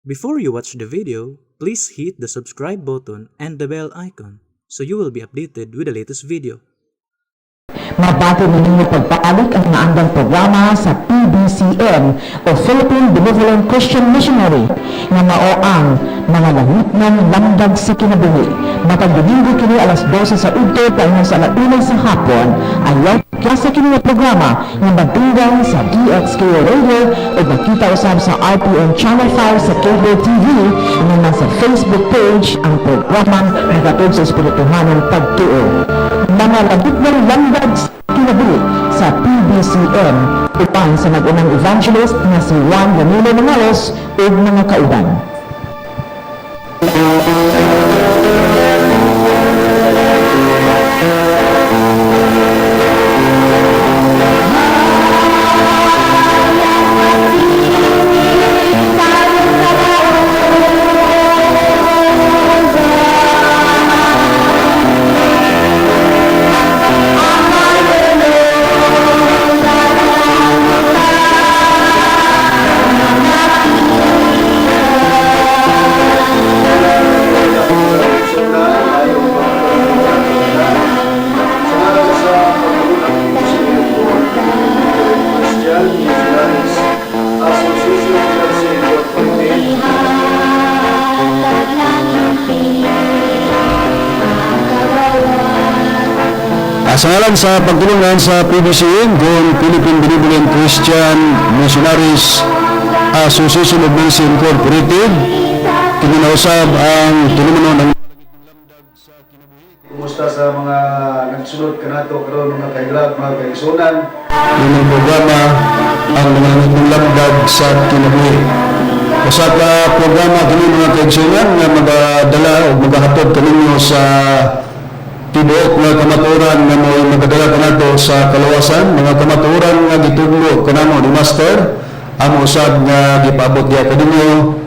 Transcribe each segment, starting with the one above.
Before you watch the video, please hit the subscribe button and the bell icon so you will be updated with the latest video. Mabati ninyo pagbalik ang maandang programa sa PBCM o Philippine Benevolent Christian Missionary nga mao ang Mga Langitnong Lamdag sa Kinabuhi. Matag Domingo kini alas 12 sa udto paingon sa 1:00 sa hapon. Ayaw sa kini nga programa nga magtunggan sa DXKO Radio o makita usab sa RPN Channel 5 sa Cable TV nga sa Facebook page ang programang nagatod sa espirituhanong pagtuo. Mga Langitnong Lamdag sa Kinabuhi sa PBCM upan sa nag-unang evangelist nga si Juan Ramilo Mangalos ug mga kauban. Christian Missionaries Association of Incorporated. Sa ngalan sa pagtulungan sa PBCM, kung Philippine Benevolent Christian Missionaries Association of Mercy Incorporated, kininausab ang tulumanon ng Kumusta sa mga nagsunod kanato karon, mga kahilag, mga kaigsunan? Inyong programa ang Mga Langitnong Lamdag sa Kinabuhi. Usa ka programa kini, mga kaigsunan, nga magadala o magahatod kaninyo sa tibuok nga kamatuoran nga mo'y magadala kanato sa kalawasan, mga kamatuoran nga gitudlo kanamo ni Master, amo usab nga gipaabot diha kaninyo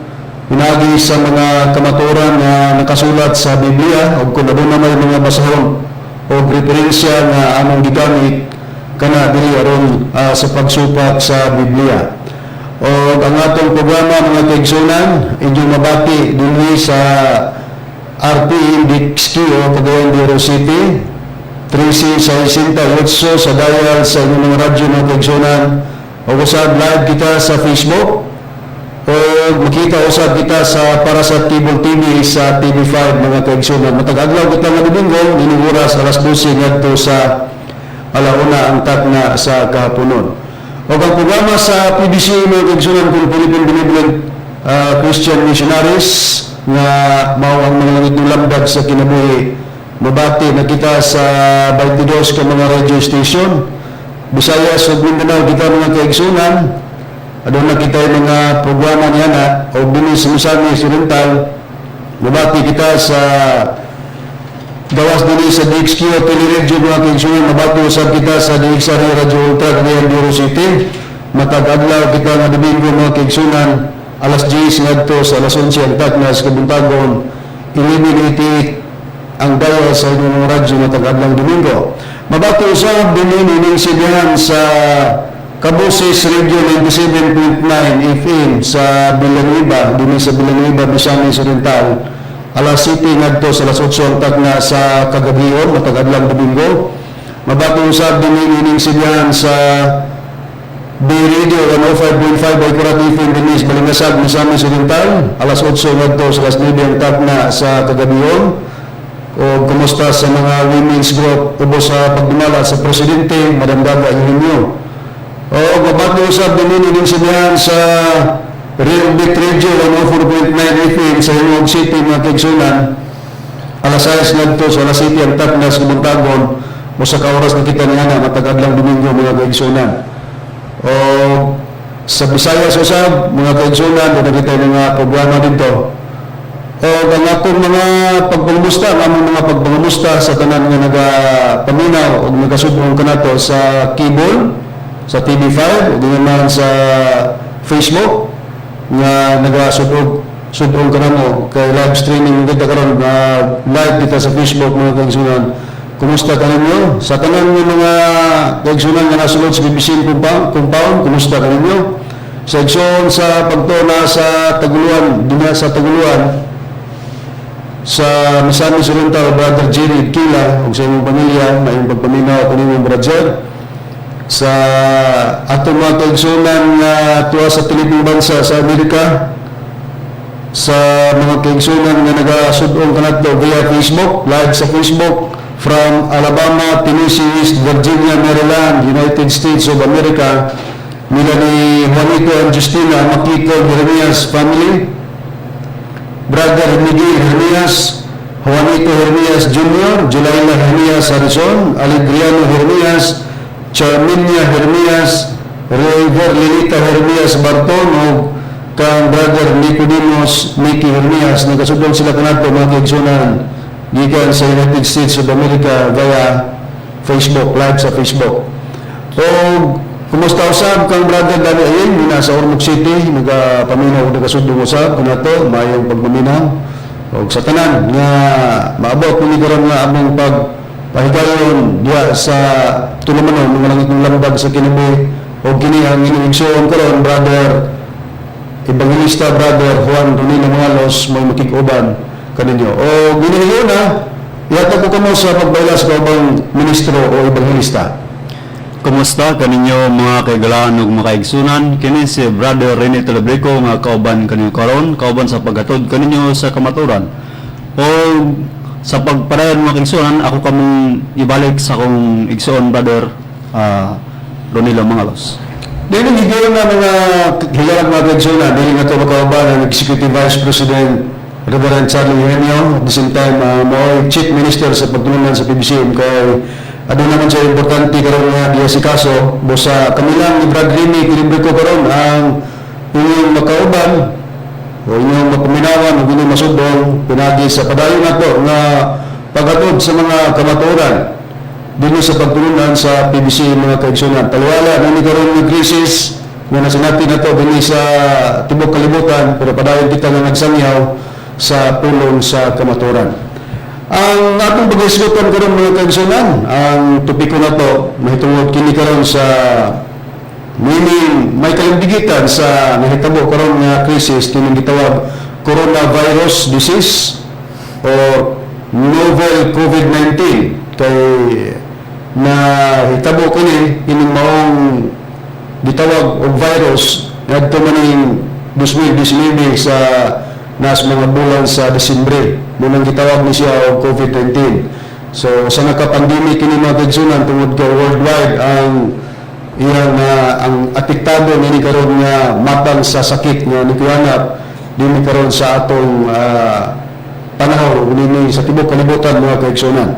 pinagi sa mga kamatuoran nga nakasulat sa Biblia ug kung aduna may mga basahon o referensya nga among gigamit kana diri aron sa pagsupak sa Biblia. O ang atong programa, mga kaigsunan, inyong mabati dinhi sa RPN DXQ Cagayan de Oro City, 1368 sa dial sa inyong mga radyo, mga kaigsunan. O usab live kita sa Facebook o makita usab kita sa para sa Cable TV sa TV5, mga kaigsunan. Matag adlaw kita nga Domingo nining oras, alas 12 ngadto sa 1:00 ang takna sa kahaponon. O ang programa sa PBC, mga kaigsunan, kung Philippine Benevolent Christian Missionaries nga mao ang Mga Langitnong Lamdag sa Kinabuhi, mabati na kita sa 22 ka mga radio station. Visayas ug Mindanao kita, mga kaigsunan. Aduna kita yung mga programa niya na o dinhi sa Misamis Oriental. Mabati kita sa gawas dinhi sa DXQ Teleradyo, mga kaigsunan. Mabati usab kita sa DXR Radio Ultra Cagayan de Oro City. Matag adlaw kita nga Domingo, mga kaigsunan, alas 10 ngadto sa alas 11 ang takna sa kabuntagon, 1188 ang dial sa inyong mga radyo matag adlaw Domingo. Mabati usab dinhi nining sibihan sa Kaboses Radio 97.9 FM sa Villanueva, dinhi sa Villanueva, Misamis Oriental. Alas 7 ngadto sa alas 8 ang takna sa kagabion, matag adlaw Domingo. Mabati usab dinhi nining sibihan sa B Radio 105.5 by Kurat FM dinhi sa Balingasag, Misamis Oriental. Alas 8 ngadto sa alas 9 ang takna sa kagabion. O kumusta sa mga women's group ubos sa pagdumala sa presidente, Madam Gaga Eugenio. O mabati usab dinhi din sibihan sa Real Bit Radio 104.9 FM sa Gingoog City, mga kaigsunan. Alas 6 ngadto sa alas 7 ang takna sa kabuntagon. Usa ka oras na kita niya matag adlaw Domingo, mga kaigsunan. O sa Visayas usab, mga kaigsunan, doon kita mga programa dito. O ang akong mga pagpangamusta, ang among mga pagpangamusta sa tanan nga nagapaminaw o nagasubong kanato sa cable, sa TV5, o di naman sa Facebook, nga nagasubog sudong kanamo kay live streaming kita karon, live kita sa Facebook, mga kaigsunan. Kumusta kaninyo? Sa tanan nga mga kaigsunan nga nasulod sa BBC compound, kumusta kaninyo? Sa igsoon sa pagtuna sa Taguluan, dinha sa Taguluan, sa Misamis Oriental, Brother Jerry Kila, ug sa imong pamilya, maayong pagpaminaw kanimo, brother. Sa atong mga kaigsunan nga tuwa sa tilipong bansa sa Amerika, sa mga kaigsunan nga nagasud-ong kanato via Facebook, live sa Facebook from Alabama, Tennessee, West Virginia, Maryland, United States of America, nila ni Juanito and Justina Makito Jeremias family, Brother Miguel Hermias, Juanito Hermias Jr., Julaila Hermias Harrison, Alegriano Hermias, Charminia Hermias, River Lilita Hermias Barton, o kang Brother Nicodemus Nicky Hermias. Nagasud-ong sila kanato, mga kaigsunan, gikan sa United States of America via Facebook, live sa Facebook. O kumusta usab kang Brother Dani Ayeng nina sa Ormoc City, nagapaminaw ug nagasud-ong usab kanato, maayong pagpaminaw. Og sa tanan nga maabot ni karon nga among pagpahigayon diha sa tulumanon, mga langitnong lambag sa kinabuhi, og kini ang inyong igsoon karon, Brother Evangelista Brother Juan Ronilo Mangalos, may makig-uban kaninyo. O ginihiyo na, ihatag ko kamo sa pagbayla sa kaubang ministro o evangelista. Kumusta kaninyo, mga kaigalaan ug mga kaigsunan? Kini si Brother Rene Telebrico nga kauban kaninyo karon, kauban sa paghatod kaninyo sa kamaturan. O sa pagpadayon, mga kaigsunan, ako kamong ibalik sa akong igsoon, Brother Ronilo Mangalos. Dili higayon na, mga higalang mga kaigsunan, dili nga ito makauban ang Executive Vice President Reverend Charlie Eugenio, at the same time, mao'y Chief Minister sa pagtulunan sa PBCM kay aduna naman siya importante karon nga diya si kaso busa kami lang ni Brad Remy Tilibrico karon ang inyong makauban o inyong mapaminawan o inyong masud-ong pinagi sa padayon nato nga paghatod sa mga kamatuoran dinhi sa pagtulunan sa PBC, mga kaigsunan. Taliwala na ni karon ng krisis nga nasinati na to dinhi sa tibok kalibutan, pero padayon kita nga nagsangyaw sa pulong sa kamatuoran. Ang atong pag-isgutan karon, mga kaigsunan, ang topiko na to mahitungod kini karon sa meaning may kalimbigitan sa nahitabo karon nga krisis kining gitawag coronavirus disease or novel COVID-19 kay na hitabo kini ining maong gitawag og virus ngadto maning 2019 sa nas mga bulan sa Desembre munang gitawag ni siya og COVID-19. So sa naka-pandemic kini, mga kaigsunan, tungod kay worldwide ang iyang ang apektado nini karon nga matang sa sakit nga nikuanap dinhi karon sa atong panahon nini sa tibuok kalibutan, mga kaigsunan.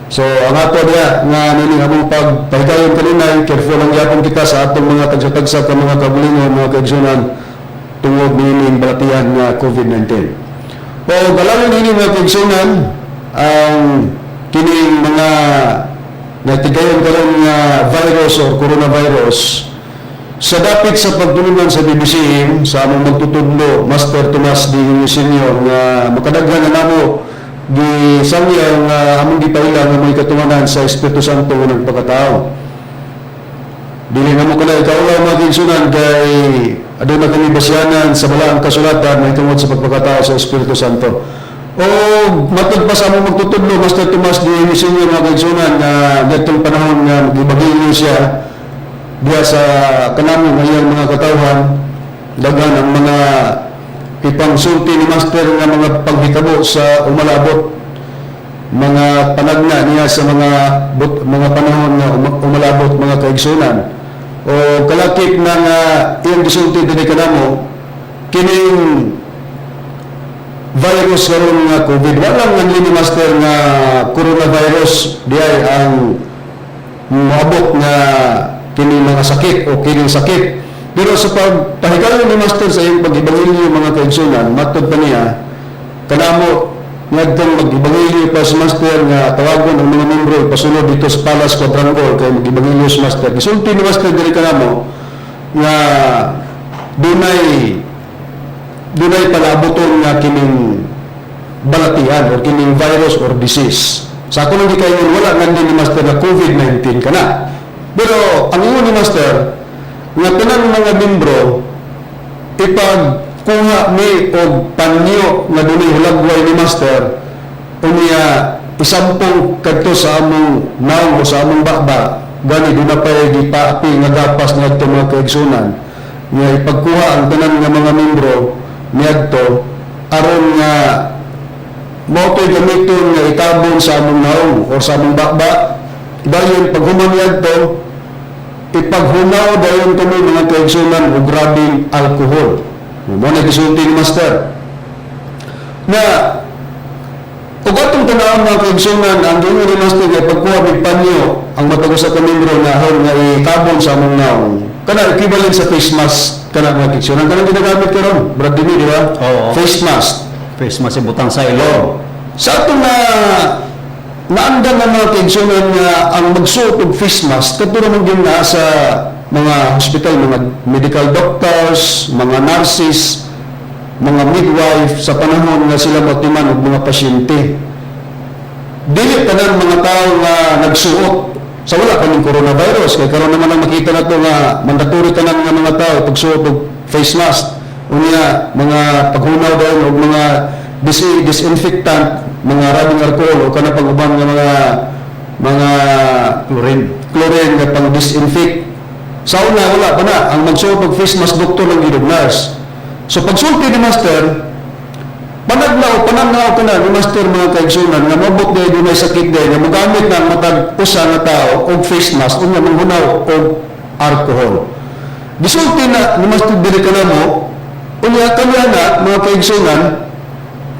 So ang ato diya nga nini among pagpahigayon kanunay, careful lang gyapon kita sa atong mga tagsa-tagsa ka mga kabulingon, mga kaigsunan, tungod nining balatian nga COVID-19. O galawin nini, mga kaigsunan, ang kining mga natigayon karon nga virus or coronavirus sa dapit sa pagtulunan sa PBCM sa among magtutudlo, Master Tomas D. Senior, nga makadaghan na namo gisangyaw nga among gipaila nga may katuwanan sa Espiritu Santo nga nagpakatao. Dili na mo kana ikaulaw, mga kaigsunan, kay aduna kami basyanan sa balaang kasulatan mahitungod sa pagpakatao sa Espiritu Santo. O matud pa sa among magtutudlo, Master Tomas D. Senior, mga kaigsunan, nga ngadtong panahon nga mag-ebanghelyo siya diha sa kanamo nga iyang mga katawhan, daghan ang mga ipangsulti ni Master nga mga paghitabo sa umalabot, mga panagna niya sa mga panahon nga umalabot, mga kaigsunan. O kalakip na nga iyang gisulti dinhi kanamo, kining virus karon nga COVID, walang nga ni Master nga coronavirus diay ang moabot nga kini mga sakit o kining sakit. Pero sa pagpahigayon ni Master sa iyang pag-ebanghelyo, mga kaigsunan, matod pa niya kanamo ngadtong mag-ebanghelyo pa si Master nga tawagon ang mga membro ipasunod dito sa Palace Quadrangle kay mag-ebanghelyo si Master. Gisulti ni Master diri kanamo nga dunay palaboton nga kining balatian or kining virus or disease. Sa ako lang gikayon, wala nandun ni Master na COVID-19 ka na. Pero ang ingon ni Master, nga tanang mga membro Ipagkuha mi og panyo nga dunay hulagway ni Master, unya isampong kadto sa among naong o sa among baba. Gani duna pa gipaapi nga gapas niadto, mga kaigsunan, nga ipagkuha ang tanan nga mga membro niadto aron nga mao to'y gamiton nga itabon sa among naong o sa among baba. Dayon paghuman niadto, ipaghunaw dayon kami, mga kaigsunan, og rubbing alcohol. Mao na gisulti ni Master na ug atong tanawon, mga kaigsunan, ang giingon ni Master nga pagkuha mig panyo ang matag usa ka membro nga hon nga itabon sa among naong, kana equivalent sa face mask kana, mga kaigsunan, kanang ginagamit karon, Brad Dini, di ba? Oo. Face mask. Face mask ibutang sa ilong. Sa atong na naandan na, mga kaigsunan, nga ang magsuot og face mask kadto naman gyud naa sa mga hospital, mga medical doctors, mga nurses, mga midwife, sa panahon nga sila motiman og mga pasyente. Dili tanan mga tao nga nagsuot sa wala pa ning coronavirus, kay karon naman ang makita nato nga mandatory tanan nga mga tao pagsuot og face mask, unya mga paghunaw dayon og mga disinfectant, mga rubbing alcohol o kana pang uban nga mga Chlorine. Chlorine nga pang disinfect. Sa una, wala pa na. Ang magsuot og face mask, doktor lang gyud ug nurse. So pagsulti ni Master, panagnaw, pananaw ka na ni Master, mga kaigsunan, nga mabot dahil dunay sakit dahil nga mogamit na ang matag usa nga tao og face mask unya manghunaw og alcohol. Gisulti na ni Master diri kanamo, unya kanya na, mga kaigsunan,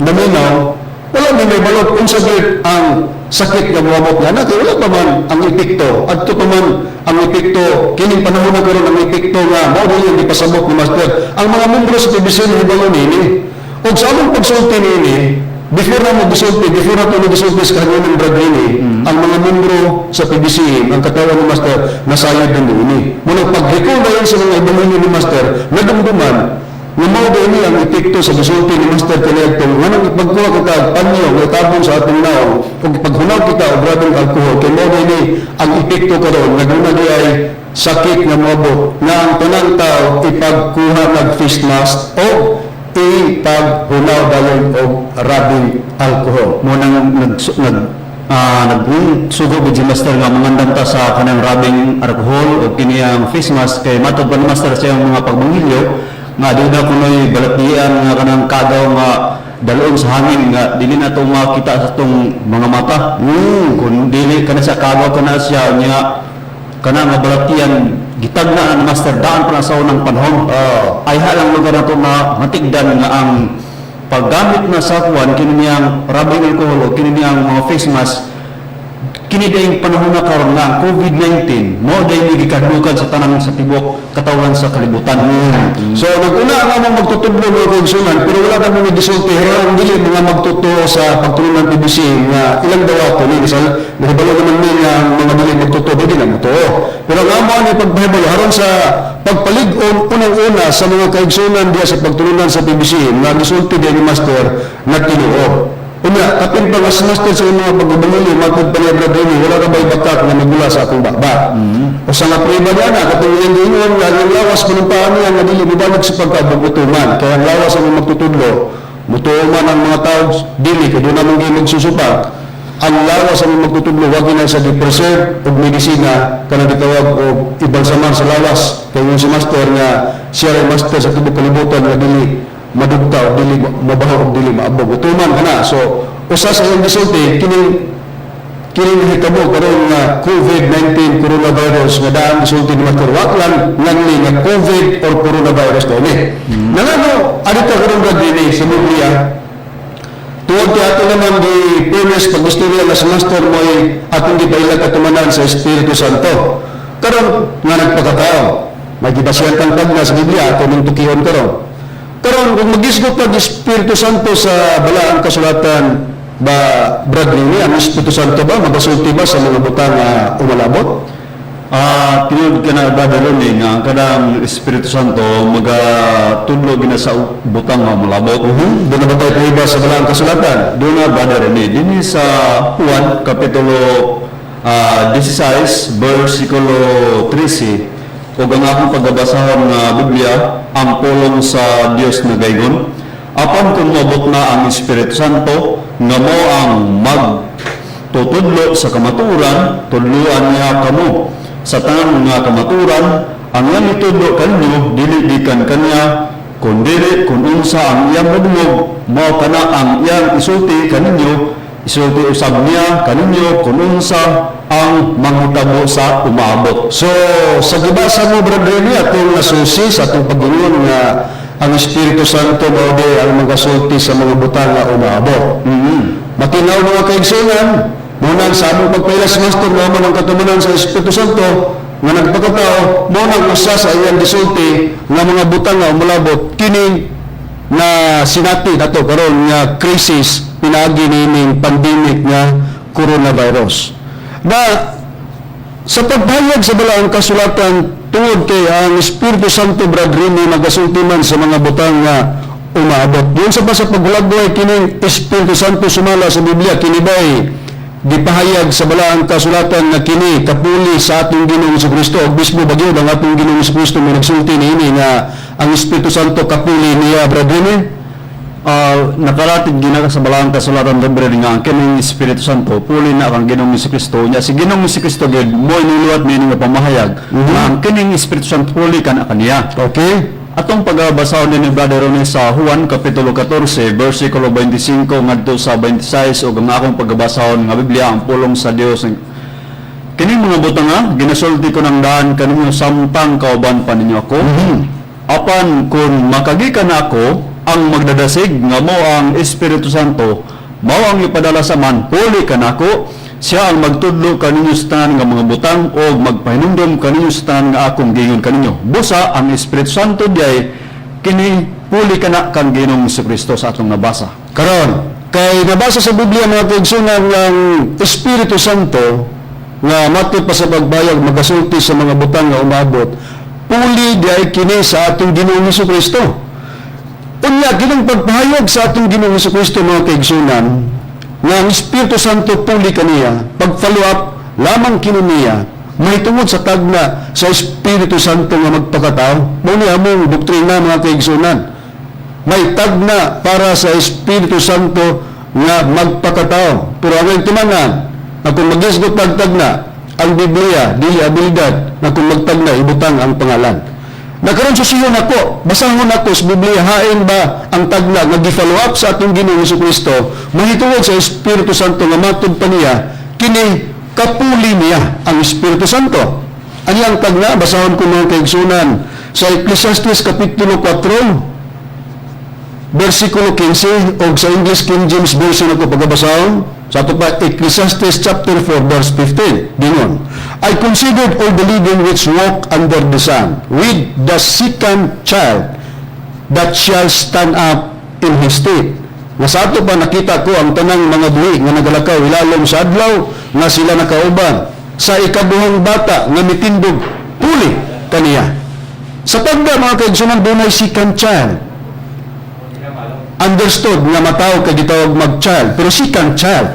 naminaw, wala ni may balot unsa gyud ang sakit nga moabot nga na kay wala pa man ang epekto. Adto pa man ang epekto kining panahon na karon, ang epekto nga mao dili ang gipasabot ni Master. Ang mga membro sa PBC hibalo nini. Ug sa among pagsulti niini, before na mo gisulti, before na to gisulti sa kaniyang Brad Rini, ang mga membro sa PBC, ang katawan ni Master, nasayod din niini. Muna pag-recall na sa mga ibang ni Master, nadumduman nga mao ni ang epekto sa gisulti ni Master kaniadtong nganong ipagkuha kita og panyo nga itabon sa atong naong ug ipaghunaw kita og rubbing alcohol, kay mao ni ang epekto karon nga duna di ay sakit nga moabot nga ang tanang tao ipagkuha nag face mask o ipaghunaw dayon og rubbing alcohol. Mo nang nag nag nagsugo gid si Master nga mangandam ta sa kanang rubbing alcohol o kini ang face mask, kay matod pa ni Master sa iyang mga pagbangilyo nga duna kunoy balatian nga kanang kagaw nga daloon sa hangin nga dili na to makita sa atong mga mata. Kung dili kana sa kagaw kana siya nya kana nga balatian, gitagna ni Master daan pa na sa unang panahon. Ayha lang lugar nato na matigdan nga ang paggamit na sa kuan kini niyang rubbing alcohol o kini niyang mga face mask, kini dayong panahon na karon nga ang COVID-19 mo day ni gikadlukan sa tanan sa tibuok katawan sa kalibutan. So nag-una ang among magtutudlo, mga kaigsunan, pero wala kami gisulti pero ang dili mga magtotoo sa pagtulong ng PBC nga ilang dawato ni misal nahibalo naman mi nga ang mga dili magtotoo di na motoo. Pero ang amo ani pagpahibalo aron sa pagpalig-on unang-una sa mga kaigsunan diya sa pagtulunan sa PBC nga gisulti diya ni Master na tinuod. Unya, kapin pa nga si Master sa mga pag-ebanghelyo, matod pa niya, Brad Remy, "Wala ka ba'y bakak nga magula sa akong baba?" O sa nga prueba niya na, katong iyang giingon, nga ang lawas, panumpaan niya, nga dili mubalig sa pagkabugutuman. Kaya ang lawas ang magtutudlo, mutuo man ang mga tao, dili, kaya doon naman kayo magsusupak. Ang lawas ang magtutudlo, wag na sa gi-preserve og medisina, kanang gitawag og ibalsamar sa lawas. Kaya yung si Master nga, siya rin master sa tibok kalibutan nga dili madugta o dili mabaho o dili maabog. Utuman ka na. So, usa sa iyang gisulti, kining kini nahitabo karon nga COVID-19 coronavirus nga daan gisulti ni Master, wa lang nganli nga COVID or coronavirus daw ni. Nangano adto karon, Brad Rene, sa Biblia, tuod kay ato naman di premise pag-istorya nga si Master mo'y atong gipaila katumanan sa Espiritu Santo. Karon nga nagpakatao, may gibasihan kang tagna sa Biblia, ato ning tukihon karon. Karon kung magisgot pag Espiritu Santo sa balaang kasulatan ba, Brad Rene, ang Espiritu Santo ba magasulti ba sa mga butang nga umalabot? Tinuod ka na, Brother Ronnie, nga ang kanang Espiritu Santo magatudlo gina sa butang nga malabot. Doon na ba tayo paiba sa balaang kasulatan? Doon na, Brother Rene, dinhi sa Juan Kapitulo 16, versikulo 13. Ug ang akong pagabasahon nga Biblia ang pulong sa Dios nagaingon: "Apan kung moabot na ang Espiritu Santo nga mao ang magtutudlo sa kamatuoran, tudluan niya kamo sa tanan nga kamatuoran. Ang iyang itudlo kaninyo dili gikan kaniya, kundili kung unsa ang iyang madungog, mao kana ang iyang isulti kaninyo. Isulti usab niya kaninyo kung unsa ang manghitabo sa umaabot." So, sa gibasa mo, Brother Rene, atong nasusi sa atong pag-ingon nga ang Espiritu Santo mao di ang magasulti sa mga butang nga umaabot. Matinaw, mga kaigsunan, mao sa among pagpailas, Master, mao man ang katumanan sa Espiritu Santo nga nagpakatao, mao nang usa sa iyang gisulti nga mga butang nga umulabot kining na sinati nato karon nga crisis pinaagi niining pandemic nga coronavirus. Na sa pagpahayag sa balaang kasulatan, tungod kay ang Espiritu Santo, Brad Remy, magasulti man sa mga butang nga umaabot. Diyon sa pa sa paghulagway kining Espiritu Santo sumala sa Biblia, kini ba'y gipahayag sa balaang kasulatan nga kini kapuli sa atong Ginoong Kristo ug mismo ba gyud ang atong Ginoong Kristo mo nagsulti niini nga ang Espiritu Santo kapuli niya, Brad Remy? Nakalatid gina sa balaang kasulatan, Reverend, nga ang kining Espiritu Santo puli na kang Ginoong Kristo. Nya si Ginoong Kristo gyud mo niluwat niini nga pamahayag nga ang kining Espiritu Santo puli kana kaniya. Atong pagabasahon din ni Brother Ronnie sa Juan Kapitulo 14 versikulo 25 ngadto sa 26, ug ang akong pagabasahon nga Biblia ang pulong sa Dios. "Kining mga butanga ginasulti ko ng daan kaninyo samtang kauban pa ninyo ako. Apan kung makagikan ako, ang magdadasig nga mao ang Espiritu Santo, mao ang ipadala sa Amahan puli kanako, siya ang magtudlo kaninyo sa tanan nga mga butang o magpahinumdom kaninyo sa tanan nga akong giingon kaninyo." Busa ang Espiritu Santo diay kini puli kana kang Ginoong Kristo sa atong nabasa. Karon, kay nabasa sa Biblia, mga kaigsunan, ng Espiritu Santo nga matod pa sa pagbayag magasulti sa mga butang nga umabot, puli diay kini sa atong Ginoong Kristo. Unya kining pagpahayag sa atong Ginoong Kristo, mga kaigsunan, nga ang Espiritu Santo puli kaniya, pag-follow up lamang kini niya mahitungod sa tagna sa Espiritu Santo nga magpakatao. Mao ni among doktrina, mga kaigsunan, may tagna para sa Espiritu Santo nga magpakatao. Pero ang timanan, na kung magisgot tagtagna, ang Biblia, dili abilidad na kung magtagna, ibutang ang pangalan. Nakaroon sa siyon ako, basahon ako sa Biblia, hain ba ang tagna nga gi-follow up sa atong Ginoong Kristo, mahitungod sa Espiritu Santo nga matod pa niya, kini kapuli niya ang Espiritu Santo. Ano ang tagna? Basahon ko, mga kaigsunan, sa Ecclesiastes Kapitulo 4, versikulo 15, o sa English King James Version ako pagabasahon. Sa ato pa Ecclesiastes chapter 4 verse 15, dingon, "I considered all the living which walk under the sun with the second child that shall stand up in his stead." Nga sa ato pa nakita ko ang tanang mga buhi nga nagalakaw ilalom sa adlaw nga sila nakauban sa ikaduhang bata nga mitindog puli kaniya. Sa tagda, mga kaigsunan, dunay second child. Understood nga matawo kay gitawag mag-child, pero second child,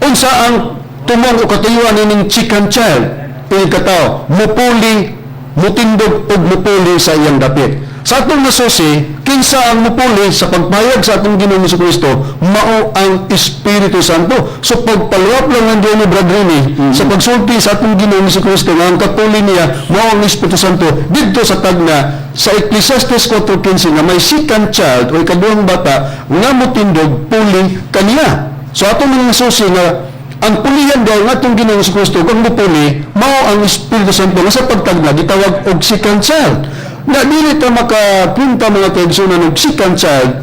unsa ang tumong o katuyuan nining second child? Ini katawo mupuli, mutindog ug mupuli sa iyang dapit. Sa atong nasusi, kinsa ang mupuli sa pagpahayag sa atong Ginoong Kristo? Mao ang Espiritu Santo. So pagpaluwap lang ang ni Brad Rene sa pagsulti sa atong Ginoong Kristo nga ang kapuli niya mao ang Espiritu Santo didto sa tagna sa Ecclesiastes 4:15 nga may second child o ikaduhang bata nga mutindog puli kaniya. So atong mga nasusi nga ang pulihan daw ng atong Ginoong Kristo kung mupuli mao ang Espiritu Santo nga sa pagtagna gitawag og second child. Na dili ta makapunta, mga kaigsunan, og second child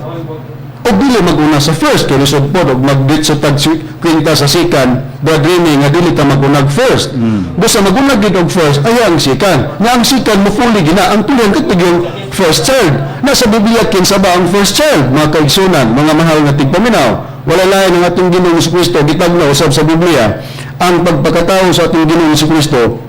o dili maguna sa first, kay lisod pod og magditso tag kwenta sa second, Brad Rene, nga dili ta magunag first. Basta magunag gid og first ay ang second, nga ang second mufuli gina ang tulian kadto yung first child. Na sa Biblia, kinsa ba ang first child, mga kaigsunan, mga mahal nga tigpaminaw? Wala lain ang atong Ginoong Kristo. Gitagna usab sa Biblia ang pagpakatao sa atong Ginoong Kristo.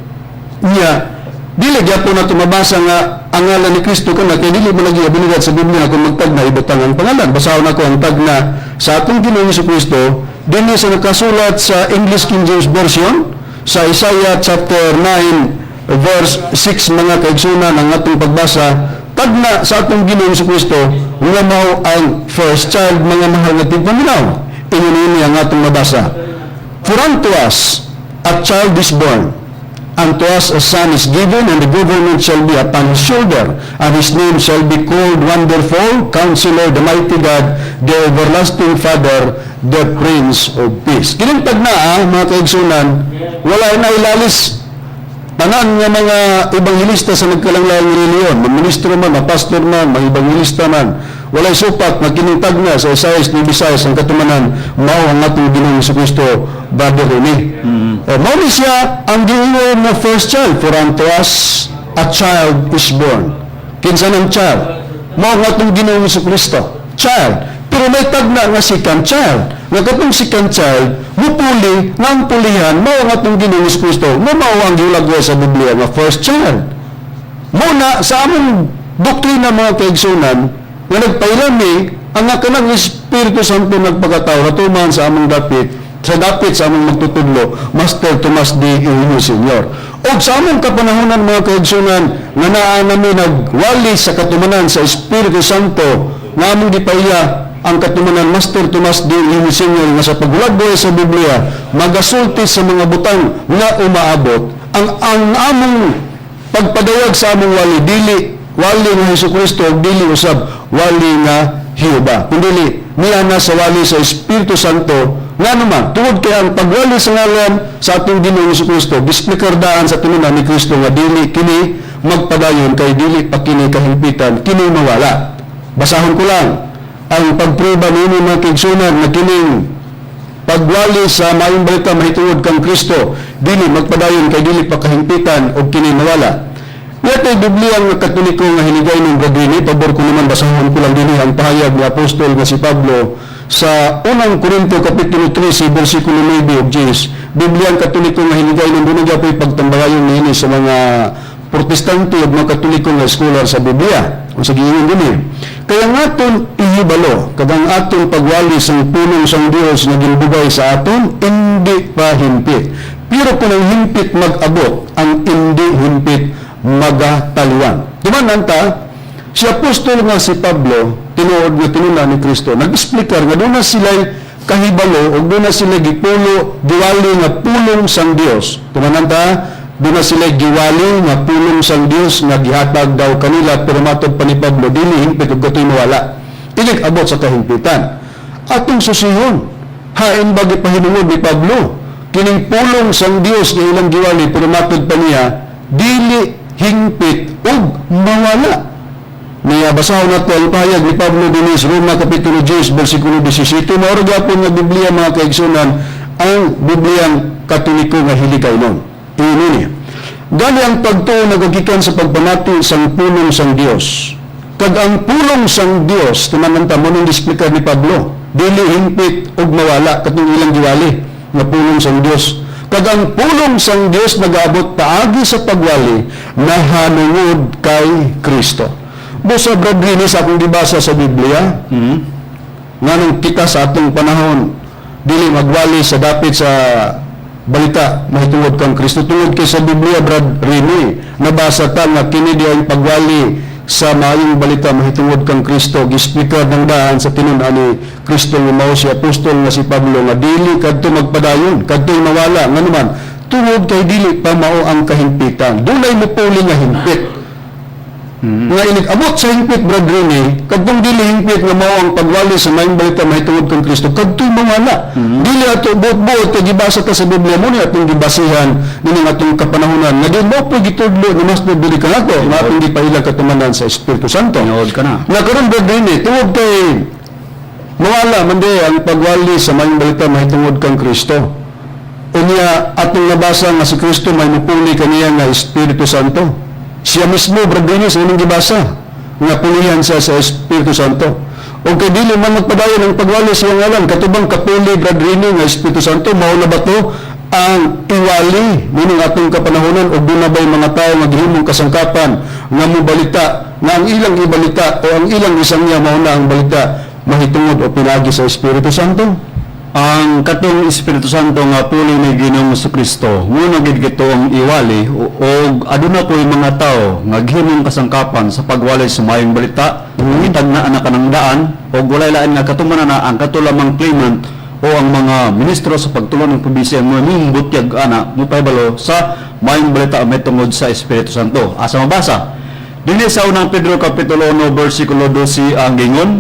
Niya dili gyapon nato mabasa nga ang ngalan ni Kristo kana kay dili man lagi abilidad sa Biblia kung magtagna ibutang ang pangalan. Basahon ako ang tagna sa atong Ginoong Kristo dinhi sa nakasulat sa English King James Version sa Isaiah chapter 9. verse 6, mga kaigsunan, ang atong pagbasa, tagna sa atong Ginoong Kristo nga mao ang first child. Mga mahal nga tigpaminaw, ingon ini ang atong mabasa: "For unto us a child is born, unto us a son is given, and the government shall be upon his shoulder, and his name shall be called Wonderful, Counselor, the Mighty God, the Everlasting Father, the Prince of Peace." Kining tagna, mga kaigsunan, wala na ilalis tanan nga mga ebanghelista sa nagkalanglaing relihiyon, mga ministro man, mga pastor man, mga ebanghelista man, walay supak nga kining tagna sa Isaias 9:6 ang katumanan mao ang atong Ginoong Kristo, Brother Rene. O, mao ni siya ang giingon nga first child: "For unto us a child is born." Kinsa nang child? Mao ang atong Ginoong Kristo. Child. Pero may tagna nga second child. Nga katong second child, mupuli, nga ang pulihan, mao ang atong Ginoong Kristo, nga mao ang gihulagway sa Biblia nga first child. Muna, sa among doktrina, mga kaigsunan, nga nagpailami, ang nga kanang Espiritu Santo nagpakatao, natuman sa among dapit, sa dapit sa among magtutudlo, Master Tomas D. Eugenio Senior. O sa among kapanahonan, mga kaigsunan, nga naa nami nagwali sa katumanan sa Espiritu Santo, nga among gipaiya ang katumanan Master Tomas D. Eugenio Senior nga sa paghulagway sa Biblia, magasulti sa mga butang nga umaabot, ang among pagpadayag sa among wali, dili wali nga Hesus Kristo, dili usab wali nga Jehova, kundi niya na sa wali sa Espiritu Santo. Nga naman, tungod kay ang pagwali sa ngalan sa atong Ginoong Hesus Kristo, gisplikar daan sa tinunan ni Kristo nga dili kini magpadayon kay dili pa kini kahimpitan, kini mawala. Basahon ko lang ang pagpruba nini, mga kaigsunan, nga kining pagwali sa maayong balita mahitungod kang Kristo dili magpadayon kay dili pa kahimpitan og kini mawala. Yatay Biblia nga Katoliko nga hinigay ng Bradini, pabor ko naman basahon ko lang dinhi ang pahayag ni Apostol nga si Pablo sa Unang Korinto Kapitulo 13 versikulo 9 ug 10. Biblia ang Katoliko nga hinigay ng dunay gyapoy pagtambangayon niini sa mga Protestante ug mga Katoliko nga scholar sa Biblia. Unsa giingon dinhi? "Kaya nga aton ihibalo, kag ang aton pagwali sang pulong sang Dios nga ginbugay sa aton, indi pa himpit. Pero kung ang himpit mag-abot, ang indi himpit magataliwan." Tumanan ta, si Apostol nga si Pablo, tinuod nga tinuna ni Kristo, nag-explicar nga doon na sila'y kahibalo o doon na sila gipulo, giwali nga pulong sang Dios. Tumanan ta, doon na sila giwali nga pulong sang Dios nga gihatag daw kanila, pero matod pa ni Pablo, dili himpit ug katoy mawala. Ilig abot sa kahimpitan. Atong susihon, hain ba gipahinungod ni Pablo kining pulong sang Dios nga ilang giwali, pero matod pa niya, dili hingpit ug mawala. Niya basahon nato ang pahayag ni Pablo dinhi sa Roma Kapitulo 10 versikulo 17. Mao ra gyapon nga Biblia, mga kaigsunan, ang Bibliang Katoliko nga hiligay nun. Ingon niya: "Gani ang pagtuo nagagikan sa pagpamati sang pulong sang Dios. Kag ang pulong sang Dios," tumanan ta mo nang explicar ni Pablo, dili hingpit ug mawala katong ilang giwali nga pulong sang Dios. "Kag ang pulong sang Dios nagaabot paagi sa pagwali nahanungod kay Kristo." Busa, Brad Rini, sa akong gibasa sa Biblia, nganong kita sa atong panahon dili magwali sa dapit sa balita mahitungod kang Kristo? Tungod kay sa Biblia, Brad Rini, nabasa ta nga kini di ang pagwali sa maayong balita mahitungod kang Kristo, gisplikar ng daan sa tinun-an ni Kristo nga mao si apostol nga si Pablo nga dili kadto magpadayon, kadto'y mawala. Nganuman, tungod kay dili pa mao ang kahimpitan, dunay mupuli nga himpit nga inig abot sa hingpit, Brad Rene, kadtong dili hingpit nga mao ang pagwali sa maayong balita mahitungod kang Kristo, kadto'y mawala. Dili ato buot-buot kay gibasa ta sa Biblia mo ni atong gibasihan nining atong kapanahonan nga di mo po gitudlo ni Master dili kanato nga atong gipailang katumanan sa Espiritu Santo. Tinuod ka na. Nga karon, Brad Rene, tungod kay mawala man di ang pagwali sa maayong balita mahitungod kang Kristo. Unya atong nabasa nga si Kristo may mupuli kaniya nga Espiritu Santo. Siya mismo, Brad Rene, sa inyong gibasa nga pulihan siya sa Espiritu Santo. O kay dili man magpadayon ang pagwali sa iyang ngalan, katubang kapuli, Brad Rene, nga Espiritu Santo, mao na ba to ang iwali nining atong kapanahonan o doon na ba'y mga tao nga gihimong kasangkapan nga mobalita nga ang ilang ibalita o ang ilang isang niya mao na ang balita mahitungod o pinagi sa Espiritu Santo? Ang katong Espiritu Santo nga puli ni Ginoong Kristo, muna gid ang iwali og aduna po'y mga tao nga gihimong kasangkapan sa pagwali sa maayong balita, gitagna na kanang daan og walay lain nga katumanan na ang kato lamang claimant o ang mga ministro sa pagtulon ng PBCM nga butyag ana mopahibalo sa maayong balita may tungod sa Espiritu Santo. Asa mabasa? Dinhi sa Unang Pedro kapitulo 1 bersikulo 12 ang gingon,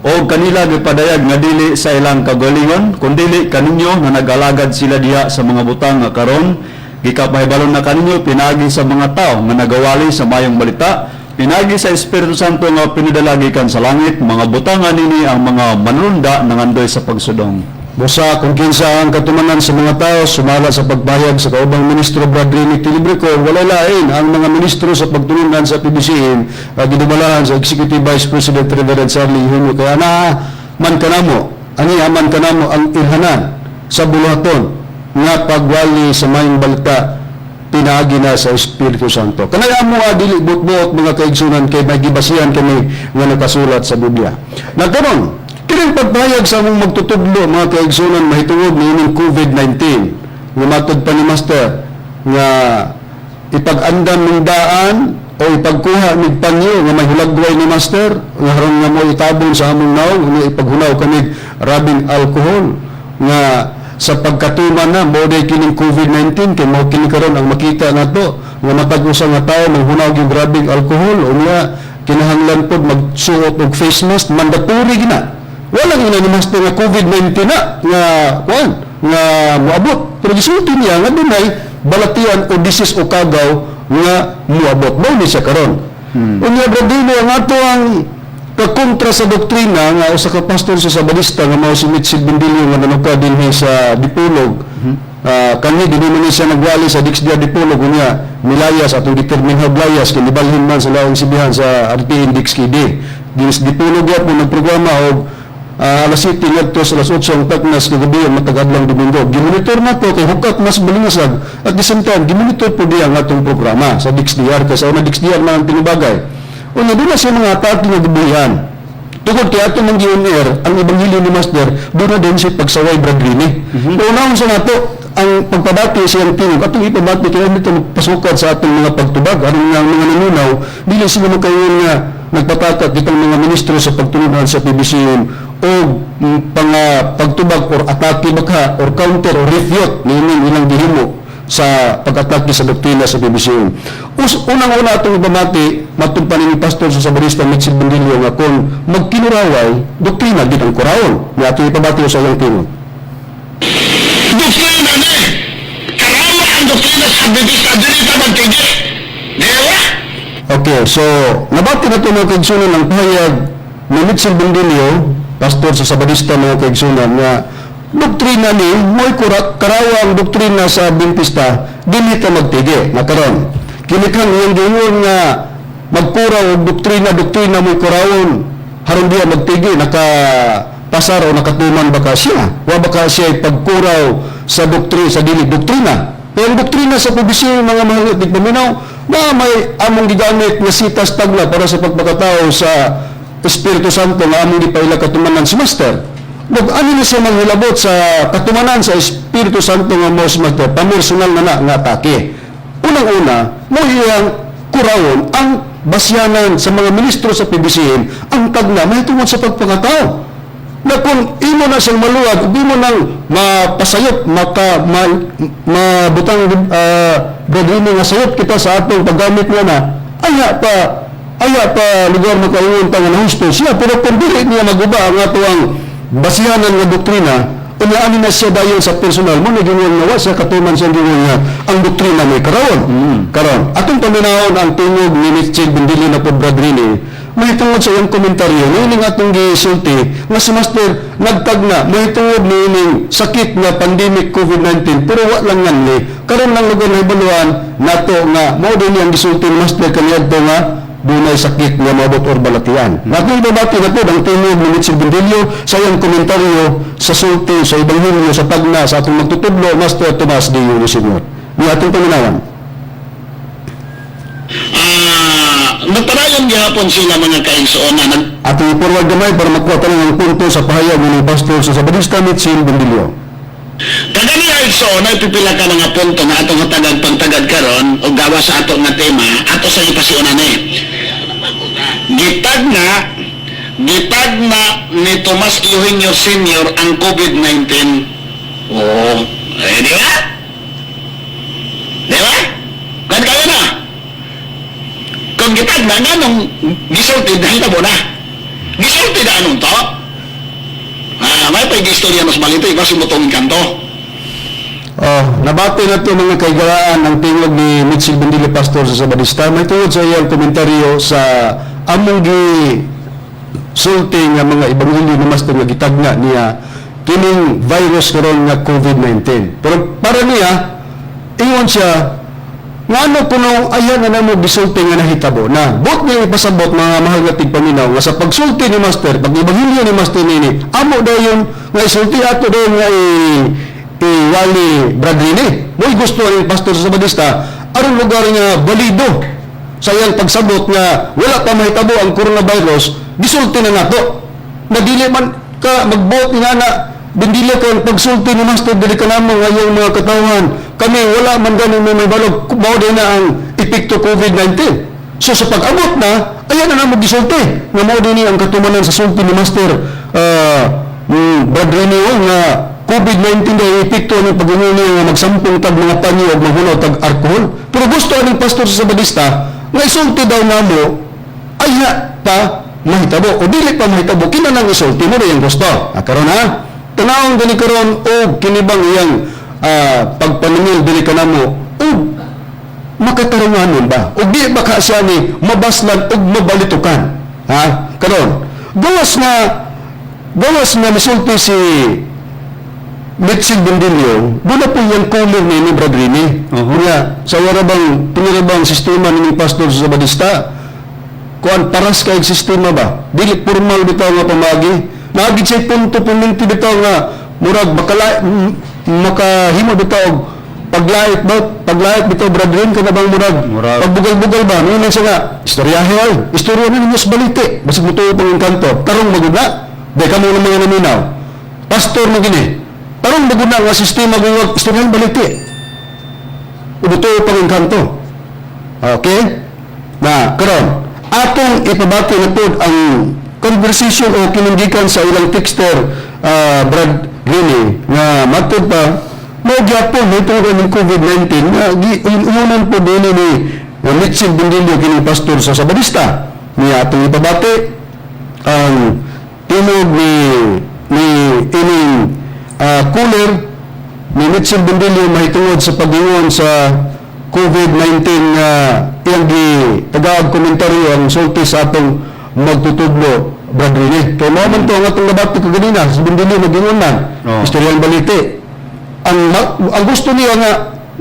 "O kanila gipadayag nga dili sa ilang kagalingon kundili kaninyo nga nag-alagad sila diha sa mga butang nga karon gikapahibalon na kaninyo pinaagi sa mga tao nga nagawali sa mayong balita pinaagi sa Espiritu Santo nga pinadala gikan sa langit. Mga butang nini ang mga manununda nangandoy sa pagsudong." Busa kung kinsa ang katumanan sa mga tao sumala sa pagpahayag sa kaubang ministro Brad Rene Tilibrico, walay lain ang mga ministro sa pagtulunan sa PBCM gidumalahan sa Executive Vice President Reverend Charlie Humo. Kaya na man kanamo ani aman kanamo ang ilhanan sa buluhaton nga pagwali sa mayong balita pinaagi na sa Espiritu Santo. Kanay amo nga dili buot-buot, mga kaigsunan, kay may gibasihan kami nga nakasulat sa Biblia. Nagkaroon, kining pagpahayag sa among magtutudlo, mga kaigsunan, mahitungod ni COVID-19. Nga matod pa ni Master nga ipag-andam ning daan o ipagkuha nig panyo nga may hulagway ni Master nga haron nga mo itabon sa among naong nga ipaghunaw kami rubbing alcohol nga sa pagkatuman na mo day kining COVID-19, kay mao kini karon ang makita nato nga matag usa nga tawo manghunaw gyud rubbing alcohol. Unya kinahanglan pod magsuot og face mask, mandatory gina. Walang ina ni Master nga COVID-19 na nga kuan nga moabot, pero gisulti niya nga dunay balatian o disease o kagaw nga moabot. Mao ni siya karon. Unya, Bradino, ang ato ang kakontra sa doktrina nga usa ka pastor sa Sabadista nga mao si Mitchell Bendilio nga nanuka dinhi sa Dipolog. Kani dinhi man ni siya nagwali sa Dixdia Dipolog, unya milayas, atong determinhag layas kay nibalhin man sa laing sibihan sa RTN DXKD. Dinhi sa Dipolog gyapon nagprograma og alas 7 ngadto sa alas 8 ang taknas kagabi ang matag adlawng Domingo. Gimonitor na to kay hukat mas balingasag. At the same time, gimonitor po diya ang atong programa sa DXDR kay sa una DXDR man ang tinubagay. Una doon na siya mga atake nga gibuhian. Tungod kay ato mang gi-on-air ang ebanghelyo ni Master, doon na din siya pagsaway, Brad Rini. Unahon sa nato ang pagpabati sa iyang tingog, atong ipabati kaya dito magpasukad sa atong mga pagtubag, aron nga ang mga nanunaw, dili sila makaingon nga nagpatakat kitang mga ministro sa pagtulunan sa PBCM o pagtubag or atake baka or counter or refute niining ilang gihimo sa pag-atake sa doktrina sa PBCM. Unang-una atong ibamati, matod pa ni Pastor sa Sabarista Mitchell Bendilio nga kung magkinuraway, doktrina gid ang kurawon. Nga atong ipabati sa iyang tingog. Doktrina ni. Karawa ang doktrina sa Adventista, dili ta magtigi. Dewa? Okay, so nabati na ito, mga kaigsunan, ang pahayag ni Mitchell Bendilio, pastor sa Sabadista, mga kaigsunan, nga doktrina ni, mo'y karawa ang doktrina sa Adventista, dili ta magtigi. Nakaron, kinikan iyang giingon nga magkuraw og doktrina, doktrina mo'y kurawon, haron diya magtigi, naka pasar o nakatuman baka siya? Wa baka siya pagkuraw sa doktrina, sa dili doktrina? Pero ang doktrina sa PBC, mga mahal at paminaw, na may among gigamit nga sitas tagla para sa pagpakatao sa Espiritu Santo nga among gipaila katumanan si Master. Dog ano na siya manghilabot sa katumanan sa Espiritu Santo nga mo si Master, pamersonal na na nga atake. Unang-una, mo iyang kurawon ang basyanan sa mga ministro sa PBCM ang tagna mahitungod sa pagpakatao na kung imo na siyang maluwag, ug imo nang mapasayop, maka, ma, mabutang Brad nga sayop kita sa atong paggamit niya na, aya pa lugar makaingon ta nga nahusto siya, pero kung dili niya maguba ang ato ang basihanan nga doktrina, unya ani na siya dayon sa personal mo nagingon nga wa siya katuman sa gingon nga ang doktrina may karon. Karon atong paminawon ang tingog ni Mitchell Bendilio na po, Brad Rini, mahitungod sa iyang komentaryo niining atong gisulti nga si Master nagtagna mahitungod niining sakit nga pandemic COVID-19, pero wa lang nganli karon lang lugar nahibaluan nato nga mao din ang gisulti ni Master kaniadto nga dunay sakit nga maabot or balatian. Natong ibabati na po ang tingog ni Mitchell Bendilio sa iyang komentaryo sa sulti sa Ebanghelyo sa tagna sa atong magtutudlo, Master Tomas D. Yulo Sr. Ni atong paminawan. Nagpadayon gihapon sila, mga kaigsoon, na nag Atong i-forward gamay para makuha tanan ang punto sa pahayag ni Pastor sa Sabadista Mitchell Bundilio. Kagani, igsoon, ay pipila ka mga punto nga atong hatagag pagtagad karon o gawa sa ato nga tema ato sa ipasiunan eh. Gitagna ni Tomas Eugenio Sr. ang COVID-19. Oo. Eh, di ba? Di ba? Kan kayo na. Kung gitagna, nganong gisulti dahil na na. Gisulti na anong to? Ah, may pa istorya mas balito, iba sumutong kanto. Oh, nabati na to, mga kaigalaan, ang tingog ni Mitchell Bundilio, pastor sa Sabadista. May tungod sa iyang komentaryo sa among gi sulti nga mga ebanghelyo ni Master nga gitagna niya kining virus karon nga COVID-19. Pero para niya, ingon siya, ngano kuno ayan na namo gisulti nga nahitabo na. Buot niya ipasabot, mga mahal nga tigpaminaw, nga sa pagsulti ni Master, pag ebanghelyo ni Master nini, amo dayon nga isulti, ato dayon nga iwali, Brad Rene. Mo'y gusto ni pastor sa Sabadista aron lugar nga balido sa iyang pagsabot nga wala pa mahitabo ang coronavirus, gisulti na nato. Na dili man ka magbuot nga na bindila ka ang pagsulti ni Master dili ka namo nga iyang mga katawhan. Kami wala man gani may balog mao din na ang epekto COVID-19. So sa pag-abot na, ayan na namo gisulti nga mao din ang katumanan sa sulti ni Master Brad Rene o nga COVID-19 daw epekto ng pag-inguni nga magsampung tag mga panyo o maghunaw tag alcohol. Pero gusto aning pastor sa Sabadista nga isulti daw namo ay pa mahitabo o dili pa mahitabo kinahanglan isulti mo rin gusto. Ah, karon ha, tanawon gani karon og kinibang iyang pagpaningil dili kanamo og makatarunganon ba? O di ba ka siya ni mabaslan og mabalitukan? Ha? Karon, gawas na misulti si Mitchell Bundilio, doon na po yung kulong ni Brad Rene. Nga, sa warabang, pinirabang sistema ni Pastor sa Sabadista, kuan paras kay sistema ba? Dili formal bitaw nga pamagi. Naagid siya punto puminti bitaw nga murag bakala makahimo bitaw og paglait ba, paglait bitaw, Brad Ren, kana bang murag Murag. pagbugal-bugal ba ano siya nga istoryahe ay istorya na ninyo sa balite basig mutuo pang engkanto tarong maguna di kamo ng mga naminaw pastor mo gini tarong maguna nga sistema ng istoryahe balite mutuo pang engkanto. Okay? Na, karon, atong ipabati na pod ang conversation o kinunggikan sa ilang texter, Brad Rene, nga matod pa, mao gyapon may tungod ng COVID-19 nga unan po din ni nga Mitchell Bundilio kining pastor sa Sabadista. Niya atong ipabati ang tinog ni ining caller ni Mitchell Bundilio mahitungod sa pag-ingon sa COVID-19 nga iyang gi tagaag komentaryo ang sulti sa atong magtutudlo, Brad Rene. Kay mao man to ang atong nabati kaganina sa Bundilio nag-ingon man. Oo. Istoryang balite. Ang gusto niya nga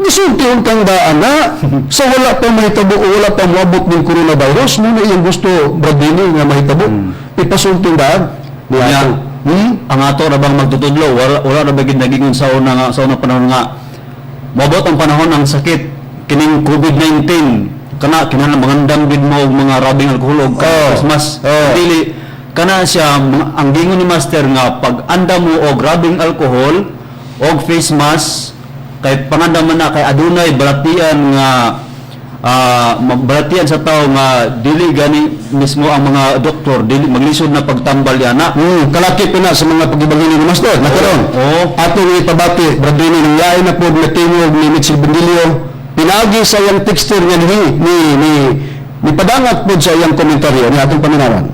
gisultihon kang daan na sa wala pa mahitabo o wala pa moabot ng coronavirus mo na iyang gusto, Brad Rene, nga mahitabo. Ipasulting daan. Niya. Nya. Hmm? Ang ato ra bang magtutudlo, wala ra ba gid nagingon sa unang panahon nga moabot ang panahon ang sakit kining COVID-19 kana kinahanglan mangandam gid mo og mga rubbing alcohol og Christmas. Dili kana siya ang gingon ni Master nga pag andam mo og rubbing alcohol og face mask kay pangandam man na kay adunay balatian nga balatian sa tao nga dili gani mismo ang mga doktor dili maglisod na pagtambal yana. Kalaki po na sa mga pag-ibangili ni Master. Nakaroon. Oo. Atong ipabati, Brad Rene, ng lain na po na tingog ni Mitchell Bundilio, pinagi sa iyang texter nga ni padangat po sa iyang komentaryo ni atong paminawan.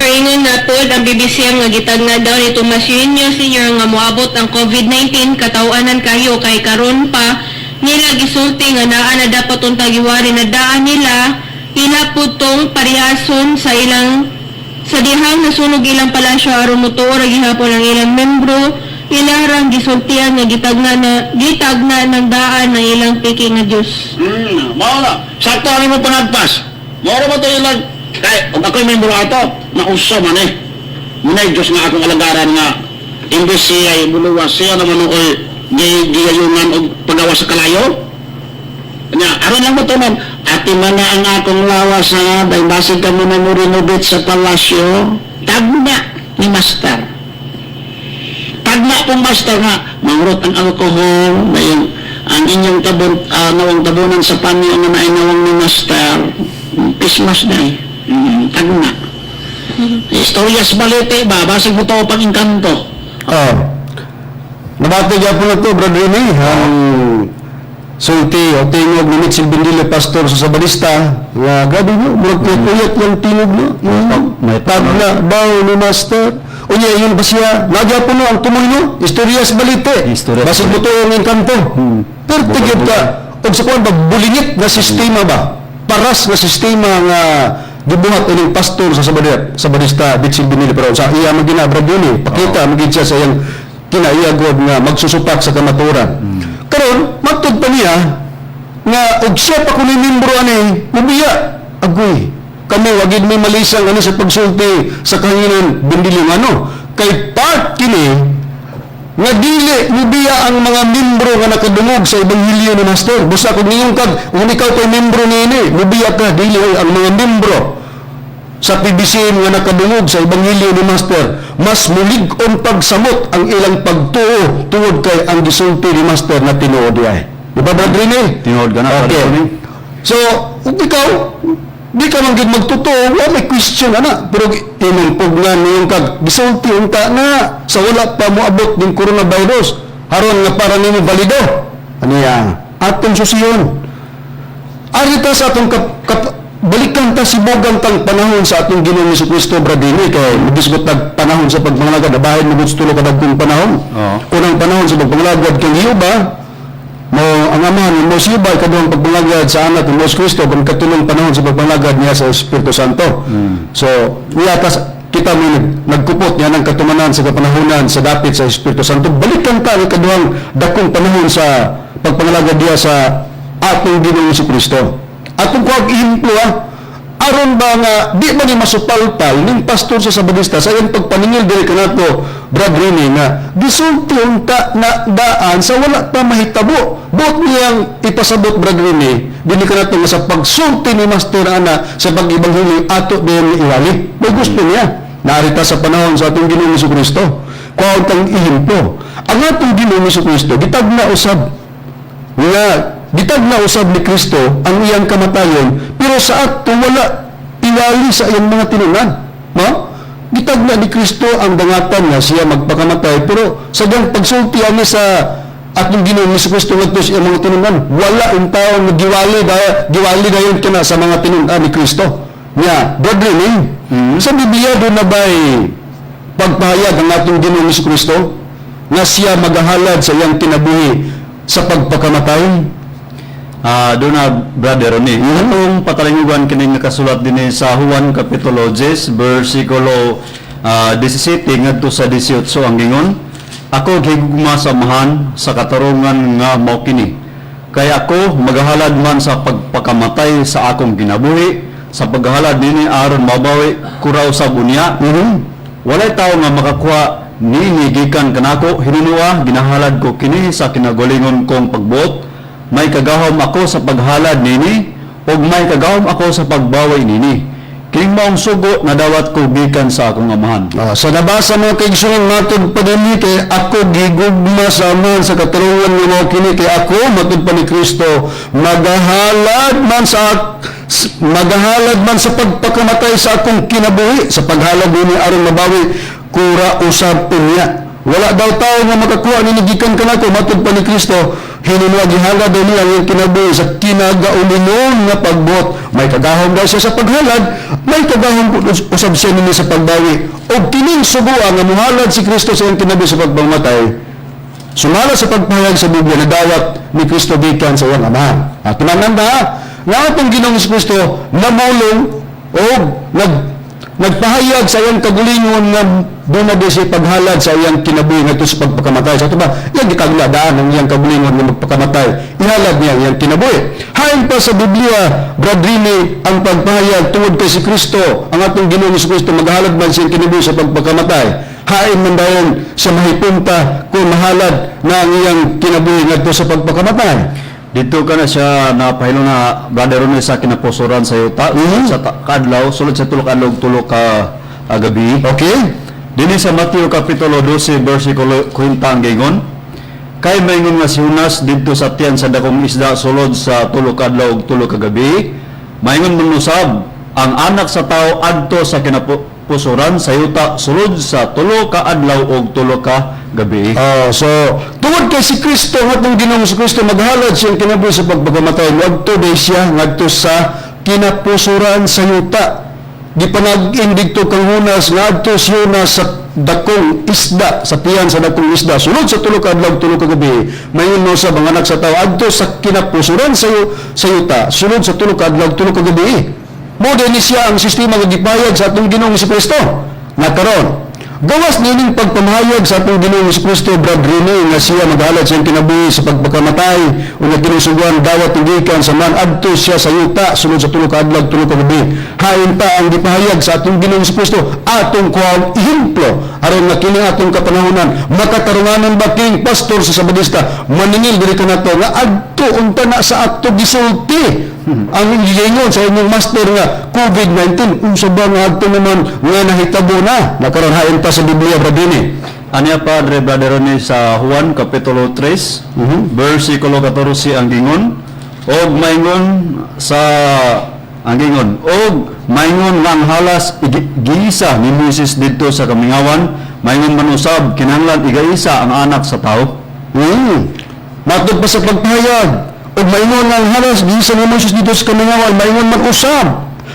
Ingon na pod ang BBCM nga gitagna daw ni Tomas Eugenio Sr. nga moabot ang COVID-19, katawanan kayo kay karon pa nila gisulti nga naa na dapat unta giwari na daan nila ila pud tong parihason sa ilang sa dihang nasunog ilang palasyo aron motuo ra gihapon ang ilang membro ila rang gisultian nga gitagna ng daan ng ilang piki nga Dios. Mao na. Sakto ani mo panagpas. Mao ra ba to ilang kay og ako'y membro ato, nausa man eh. Munay Diyos nga akong alagaran nga imbes siya ay buluwas siya naman oy giyayungan og pagawa sa kalayo. Nya, aron lang mo to man, Ati man na ang akong lawas ha, dahil basig kamo na mo renovate sa palasyo, tagna ni Master. Tagna pong Master nga, mangurot ang alcohol, dahil ang inyong tabon, nawang tabunan sa panyo nga nainawang ni Master, Christmas day. Tagna. Istorya sa balete ba, basig mo to pang engkanto. Oh. Nabati gyapon na to, Brad Rene, ang sulti o tingog ni Mitchell Bendillo, pastor sa Sabadista, nga grabe no, murag kuyat yung tingog no. May Tagna daw ni Master. Unya yun ba siya? Nagyapon no ang tumoy no, istorya sa balite. Istorya sa Basig mo to ang engkanto. Pero tigil ka, og sa kuwan ba, bulingit na sistema ba? Paras na sistema nga gibuhat ining pastor sa Sabadista, Sabadista Mitchell Bendillo, pero sa iya man gina, Brad Rene, pakita man gid siya sa iyang kinaiyagod nga magsusupak sa kamaturan. Karon matud pa niya nga og siya pa kuno membro ani, mubiya. Agoy. Kami wagid may malisang ani sa pagsulti sa kahanginan Bendillo ano kay part kini nga dili mubiya ang mga membro nga nakadungog sa ebanghelyo ni Master. Busa kung niyong kag kung ikaw kay membro niini, mubiya ka dili oy, ang mga membro sa PBCM nga nakadungog sa ebanghelyo ni Master, mas mulig-on pagsamot ang ilang pagtuo tungod kay ang gisulti ni Master na tinuod diay. Di ba, Brad Rene? Tinuod ka na, Brad Okay. Rene. So, kung ikaw, di ka man gid magtotoo, wa may question ana. Pero imong pugnan niyong kag gisulti unta na sa wala pa moabot ning coronavirus aron nga para nimo balido. Aniya, atong susiyon. Ari ta sa atong kap, kap, balikan ta sibogan tang panahon sa atong Ginoong Kristo, Bradini, kay magisgot tag panahon sa pagpangalagad, abahin mo tulo ka dagkong panahon. Oo. Unang panahon sa pagpangalagad kang Jehova, mo ang amahan mo siya ba ikaduhang pagpangalagad sa anak ni Mos Kristo kung katulong panahon sa pagpangalagad niya sa Espiritu Santo. So, niya tas kita mo nagkupot niya ng katumanan sa kapanahonan sa dapit sa Espiritu Santo. Balikan ta ang ikaduhang dakong panahon sa pagpangalagad niya sa atong Ginoong Kristo. Atong kuwag ihemplo ah, aron ba nga di ba ni masupalpal ning pastor sa Sabadista sa iyang pagpaningil diri kanato, Brad Rene, nga gisulti unta na daan sa wala pa mahitabo? Buot niyang ipasabot, Brad Rene, dinhi kanato nga sa pagsulti ni Master ana sa pag-ibanghili ato din iwali may gusto niya. Naarita sa panahon sa atong Ginoong Kristo, kuwaon tang ihemplo ang atong Ginoong Kristo, gitagna usab nga gitagna usab ni Kristo ang iyang kamatayon, pero sa ato wala iwali sa iyang mga tinunan, no? Gitagna ni Kristo ang dangatan nga siya magpakamatay, pero sa diyang pagsulti ani sa atong Ginoong Kristo ngadto sa iyang mga tinunan, wala in taon nga giwali da giwali dayon kina sa mga tinunan ni Kristo nya. Brad Rene, sa Biblia do na ba'y pagpahayag ang atong Ginoong Kristo nga siya magahalad sa iyang kinabuhi sa pagpakamatay? Ah, doon na, Brother Ronnie. Atong patalingugan kining nakasulat dinhi sa Juan kapitulo 10 bersikulo 17 ngadto sa 18. Ang gingon, "Ako gihigugma sa Amahan sa katarungan nga mao kini. Kay ako magahalad man sa pagpakamatay sa akong kinabuhi sa paghalad nini aron mabawi ko ra usab unya. Walay tawo nga makakuha niini gikan kanako, hinunua ginahalad ko kini sa kinagalingon kong pagbuot. May kagahom ako sa paghalad nini ug may kagahom ako sa pagbawi nini. Kining maong sugo nadawat ko gikan sa akong Amahan." Ah, sa nabasa mo kay Gisunan, matod pa dinhi, kay ako gigugma sa Amahan sa katarungan nga mao kini kay ako, matod pa ni Kristo, magahalad man sa pagpakamatay sa akong kinabuhi sa paghalad nini aron mabawi ko ra usab unya. Wala daw tao nga makakuha nini gikan kanako, matod pa ni Kristo, hinunua gihalad daw niya ang iyang kinabuhi sa kinagaulingon nga pagbuot. May kagahom daw siya sa paghalad, may kagahom po usab siya nini sa pagbawi. O kining sugoa nga muhalad si Kristo sa iyang kinabuhi sa pagpamatay, sumala sa pagpahayag sa Biblia, nadawat ni Kristo gikan sa iyang Amahan. At tinananda nga atong Ginoong Kristo namulong o nagpahayag sa iyang kagulingon nga doon na siya paghalad sa iyang kinabuhi ngadto sa pagpakamatay. Sa ito ba, iyang gitagladaan ang iyang kagulingon nga magpakamatay. Ihalad niya ang iyang kinabuhi. Hain pa sa Biblia, Brad Rene, ang pagpahayag tungod kay si Kristo, ang atong Ginoong Kristo, maghalad man siyang kinabuhi sa pagpakamatay. Hain man dayon sa mahipunta kung mahalad na ang iyang kinabuhi ngadto sa pagpakamatay. Dito ka na siya napahilo na, Brother Ronnie, sa kinapusoran sa yuta sa kaadlaw, sulod sa 3 ka adlaw ug 3 ka gabi. Dinhi sa Mateo Kapitulo 12 versikulo 50 ang gingon, "Kay maingon nga si Jonas didto sa tiyan sa dakong isda sulod sa 3 ka adlaw ug 3 ka gabi, maingon man usab ang Anak sa Tao adto sa kinapusoran sa yuta sulod sa 3 ka adlaw ug 3 ka gabi." Oh, so tungod kay si Kristo, ang atong Ginoong si Kristo, maghalad siyang kinabuhi sa pagpakamatay, ngadto day siya ngadto sa kinapusoran sa yuta. Gipanag-in didto kang Jonas, ngadto si Jonas sa dakong isda, sa tiyan sa dakong isda sulod sa 3 ka adlaw, 3 ka gabi. Mayon mo sa mga anak sa tao adto sa kinapusoran sa yuta sulod sa 3 ka adlaw, 3 ka gabi. Mo ni siya ang sistema nga gipahayag sa atong Ginoong si Kristo. Na karon, gawas nining pagpamahayag sa atong Ginoong Kristo, Brad Rene, nga siya maghalad siyang kinabuhi sa pagpakamatay o nga kinusuguan dawat gikan sa man adto siya sa yuta sulod sa 3 ka adlaw, 3 ka gabi. Hain pa ang gipahayag sa atong Ginoong Kristo, atong kuhaon ehemplo aron nga kini atong kapanahonan makatarunganan ba king pastor sa Sabadista maningil diri kanato nga adto unta na sa ato gisulti ang giingon sa inyong master nga COVID-19, unsa ba nga adto naman nga nahitabo na? Nakaron, hain pa sa Biblia, Bradini. Anya, Padre, Brother Ronnie, sa Juan Kapitulo 3, versikulo 14 ang gingon, og maingon sa ang gingon, "Og maingon nga ang halas giisa ni Moises didto sa kamingawan, maingon man usab kinahanglan igaisa ang Anak sa Tao." Matod pa sa pagpahayag, ug maingon nga ang halas giisa ni Moises didto sa kamingawan, maingon man usab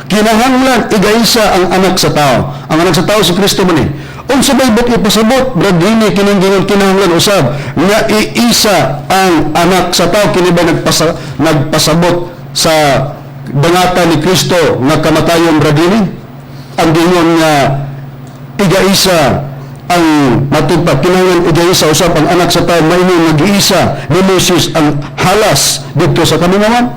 kinahanglan igaisa ang Anak sa Tao. Ang Anak sa Tao si Kristo man eh. Unsa bay buot ipasabot, Brad Rini, kining gingon kinahanglan usab nga iisa ang Anak sa Tao? Kini ba nagpasabot sa dangatan ni Kristo nga kamatayon, Brad Rini? Ang gingon nga igaisa ang matod pa kinahanglan igaisa usab ang Anak sa Tao, maingon nag-iisa ni Moses ang halas didto sa kamingawan.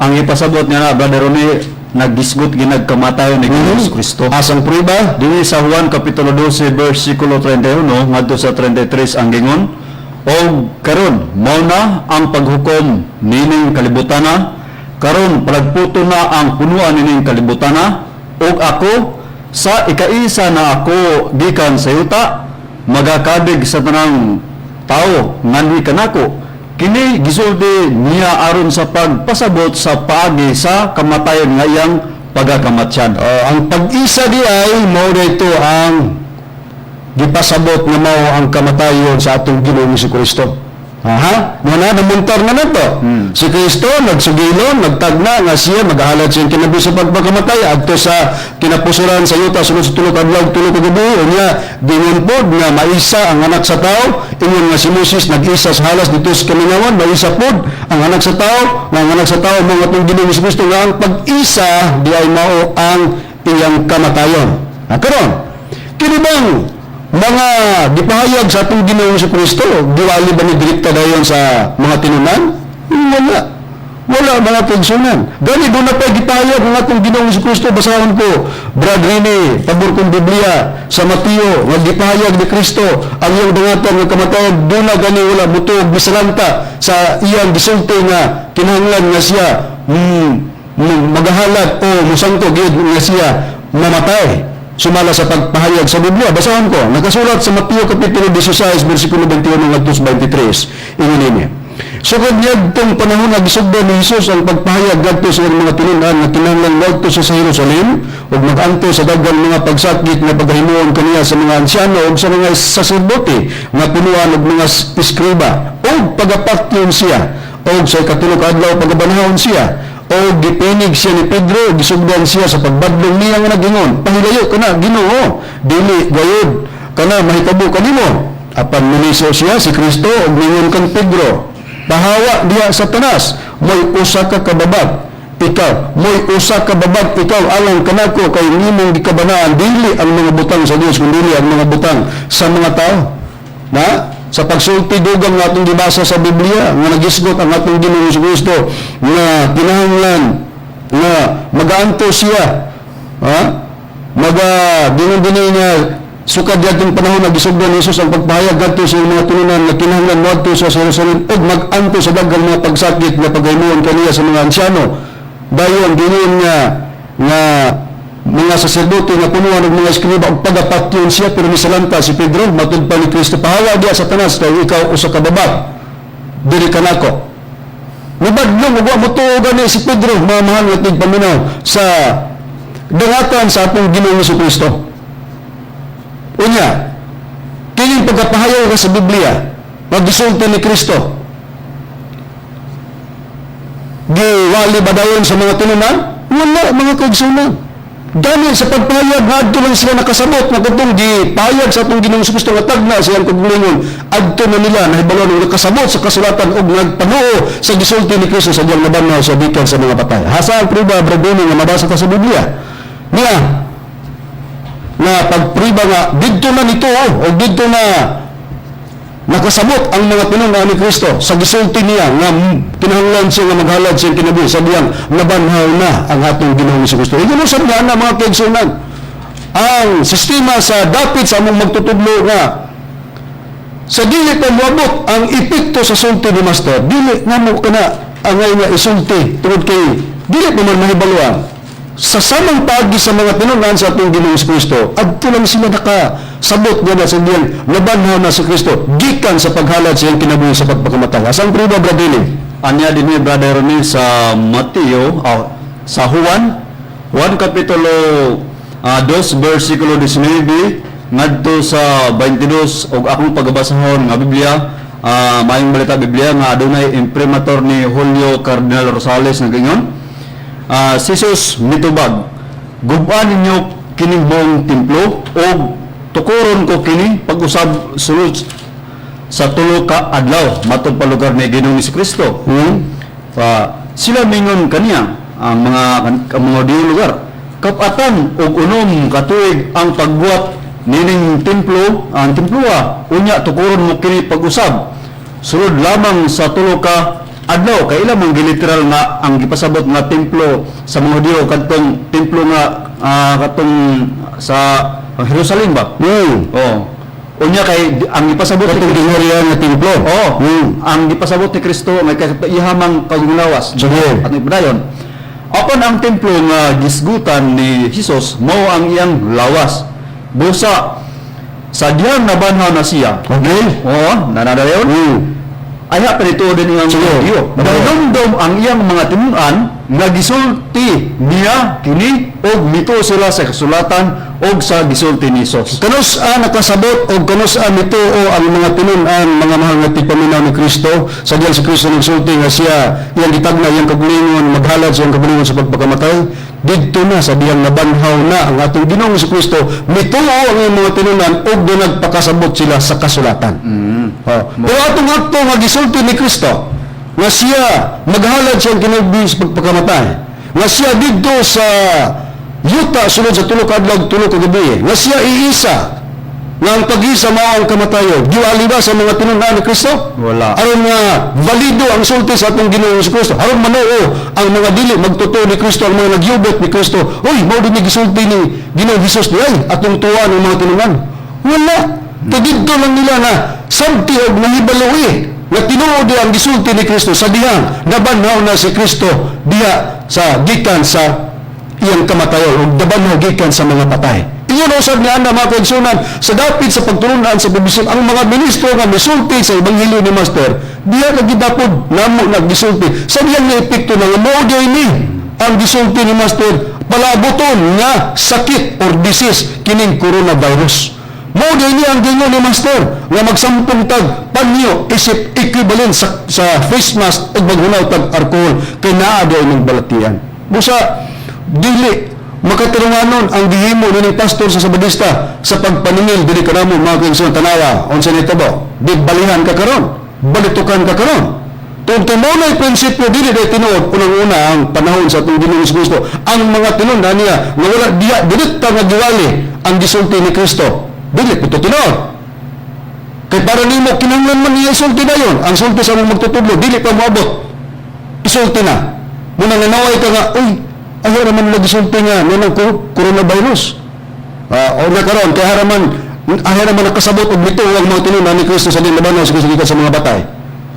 Ang ipasabot niya na, Brother Ronnie, naggisgot ginagkamatayon ni Jesus Kristo. Asang prueba? Dinhi sa Juan Kapitulo 12 versikulo 31 ngadto sa 33 ang gingon, "Og karon mao na ang paghukom nining kalibutana, karon palagputo na ang punuan nining kalibutana. Ug ako, sa ikaisa na ako gikan sa yuta, magakabig sa tanang tawo nganhi kanako. Kini gisulti niya aron sa pagpasabot sa paagi sa kamatayon nga iyang pagakamatyan." Oh, ang pag-isa di ay mao dito ang gipasabot nga mao ang kamatayon sa atong Ginoong Kristo. Aha, nga na namuntar na nato. Si Kristo nagsugilon, nagtagna nga siya maghahalad siyang kinabuhi sa pagpakamatay adto sa kinapusuran sa yuta sulod sa 3 ka adlaw, 3 ka gabi. Unya dingon pod nga maisa ang Anak sa Tao, ingon nga si Moses nag-isa sa halas didto sa kamingawan, maisa pod ang Anak sa Tao, nga ang Anak sa Tao mao atong Ginoong Kristo, nga ang pag-isa di ay mao ang iyang kamatayon. Ah, karon, kini bang mga gipahayag sa atong Ginoong Kristo, giwali ba ni direkta dayon sa mga tinunan? Wala. Wala, mga kaigsunan. Gani doon na pa gipahayag ng atong Ginoong Kristo. Basahon ko, Brad Rene, pabor kong Biblia, sa Mateo, nga gipahayag ni Kristo ang iyang dangatan nga kamatayon, doon na gani wala mutuog bisalanta sa iyang gisulti nga kinahanglan nga siya magahalad o musangko gyud nga siya mamatay sumala sa pagpahayag sa Biblia. Basahon ko, nakasulat sa Mateo Kapitulo 16, versikulo 21 ngadto sa 23. Ingon ini. Sukad niadtong panahon, nagisugdan ni Jesus ang pagpahayag ngadto sa iyang mga tinun-an nga kinahanglan ngadto siya sa Jerusalem ug mag-anto sa daghang mga pagsakit nga pagahimuon kaniya sa mga ansyano ug sa mga saserdote nga punuan og mga eskriba, ug pagapatyon siya ug sa 3 ka adlaw pagabanhawon siya. O gipinig siya ni Pedro, gisugdan siya sa pagbadlong niya nga nagingon, "Pahilayo ka na, Ginoo, dili gayud kana mahitabo kanimo." Apan miniso siya si Kristo ug ningon kang Pedro, "Pahawa diha, Satanas, mo'y usa ka kababag ikaw, mo'y usa ka babag ikaw alang kanako, kay nimong gikabanaan dili ang mga butang sa Dios kundi ang mga butang sa mga tao." Na sa pagsulti dugang nga atong gibasa sa Biblia nga nagisgot ang atong Ginoong Kristo nga kinahanglan nga magaanto siya, ha, maga dingon dinhi nga Sukad diadtong panahon, nagisugdan ni Jesus ang pagpahayag ngadto sa iyang mga tinunan nga kinahanglan moadto sa Jerusalem ug mag-anto sa daghang mga pagsakit nga paghimuon kaniya sa mga ansyano. Dayon giingon nga nga mga saserdote nga punuan og mga eskriba og pagapatyon siya, pero misalanta si Pedro. Matud pa ni Kristo, "Pahawa diya, Satanas, kay ikaw usa ka babag diri kanako." Nibadlong ug wa motuo gani si Pedro, mga mahal nga tigpaminaw, sa dangatan sa atong Ginoong Kristo. Unya, kining pagkapahayag ka sa Biblia, paggisulti ni Kristo, giwali ba dayon sa mga tinunan? Wala, mga kaigsunan. Dami sa pagpahayag, ngadto lang sila nakasabot na katong gipahayag sa atong Ginoong Kristo nga tagna siyang kaugalingon. Adto na nila nahibalon og nakasabot sa kasulatan og nagpanuo sa gisulti ni Kristo sa diyang nabanhaw sa gikan sa mga patay. Asa ang pruba, Brad, nga mabasa ta sa Biblia? Niya, na pagpriba nga didto na nito o didto na nakasabot ang mga tinunan ni Kristo sa gisulti niya nga kinahanglan siya nga maghalad siyang kinabuhi sa diyang nabanhaw na ang atong Ginoong Kristo. Ingon nga na, mga kaigsunan, ang sistema sa dapit sa among magtutudlo nga sa dili pa moabot ang epekto sa sulti ni Master, dili namo kana angay nga isulti tungod kay dili pa man mahibaluan sa samang paagi sa mga tinunan sa atong Ginoong Kristo. Adto lang sila nakasabot nga na sa diyang nabanhaw na si Kristo gikan sa paghalad sa iyang kinabuhi sa pagpakamatay. Asang pruba, Bradili? Anya din ni Brother Rene sa Mateo, sa Juan, Juan Kapitulo 2, versikulo 19 ngadto sa 22, ug akong pagabasahon nga Biblia, Maayong Balita Biblia nga adunay imprimatur ni Julio Cardinal Rosales, nagaingon, si Jesus mitubag, "Gub-a ninyo kining buong templo ug tukuron ko kini pag-usab sulod sa 3 ka adlaw," matod pa lugar ni Ginoong Kristo. Sila mingon kaniya, ang mga Hudiyo lugar, "Kap-atan og 6 ka tuig ang pagbuhat nining templo, ang temploa, unya tukuron mo kini pag-usab sulod lamang sa 3 ka adlaw?" Kay ila man giliteral nga ang gipasabot nga templo sa mga Hudiyo kadtong templo nga katong sa Jerusalem ba? Oh. Unya kay ang gipasabot ni Katong gingharian nga templo. Oo. Ang gipasabot ni Kristo may ihamang kagunglawas. Sige. At padayon. Apan ang templo nga gisgutan ni Jesus mao ang iyang lawas. Busa sa diyang nabanhaw na siya. Oo, nanadayon. Aya pa nito din ang Sige. Diyo. Nahinumdom ang iyang mga tinun-an nga gisulti niya kini og mituo sila sa kasulatan og sa gisulti ni Jesus. Kanus-a nakasabot o kanus-a mituo ang mga tinun-an, mga mahal nga tigpaminaw, ni Kristo sa diyang si Kristo nagsulti nga siya iyang gitagna iyang kaugalingon, maghalad sa iyang kaugalingon sa pagpakamatay? Didto na sa diyang nabanhaw na ang atong Ginoong Kristo, mituo ang iyang mga tinunan ug nagpakasabot sila sa kasulatan. Oh. Pero atong akto nga gisulti ni Kristo nga siya maghalad siyang kinabuhi sa pagpakamatay, nga siya didto sa yuta sulod sa 3 ka adlaw 3 ka gabi, nga siya iisa, nga ang pag-isa mao ang kamatayon, giwali ba sa mga tinunan ni Kristo? Wala. Aron nga valido ang sulti sa atong Ginoong Kristo, aron manuo ang mga dili magtotoo ni Kristo, ang mga nagyubot ni Kristo, "Uy, mao din ni gisulti ni Ginoong Hesus ni ay atong tuwa ng mga tinunan." Wala. Kay didto lang nila na sabti og nahibalo nga tinuod ang gisulti ni Kristo sa dihang nabanhaw na si Kristo diha sa gikan sa iyang kamatayon o nabanhaw gikan sa mga patay. Ingon usab niya na, mga kaigsunan, sa dapit sa pagtulunan sa PBCM, ang mga ministro nga misulti sa ebanghelyo ni Master, diha na gidapod namo naggisulti. Sa diyang nga epekto na nga mao diay ni ang gisulti ni Master palaboton nga sakit or disease kining coronavirus. Mao diay ni ang gingon ni Master nga magsampong tag panyo isip equivalent sa face mask ug maghunaw tag alcohol kay naa diay ning balatian. Busa dili makatirunganon ang gihimo ni pastor sa Sabadista sa pagpaningil dili kanamo, mga kaigsoon. Tanawa unsa nitabo, di balihan ka karon, balitukan ka karon. Kung mao prinsipyo, dili day tinuod. Unang-una, ang panahon sa atong Ginoong Kristo, ang mga tinunan niya nga wala diya direkta nga giwali ang gisulti ni Kristo, dili pito tinuod. Kay para nimo kinahanglan man niya isulti dayon ang sulti sa among magtutudlo, dili pa moabot, isulti na muna. Nanaway ka nga, "Uy, ayaw naman lagi sulti nga nga ng coronavirus." O na karon kay haraman Ayaw naman nakasabot og mituo ang mga tinunan ni Kristo sa di mabanhaw si Kristo gikan sa mga batay.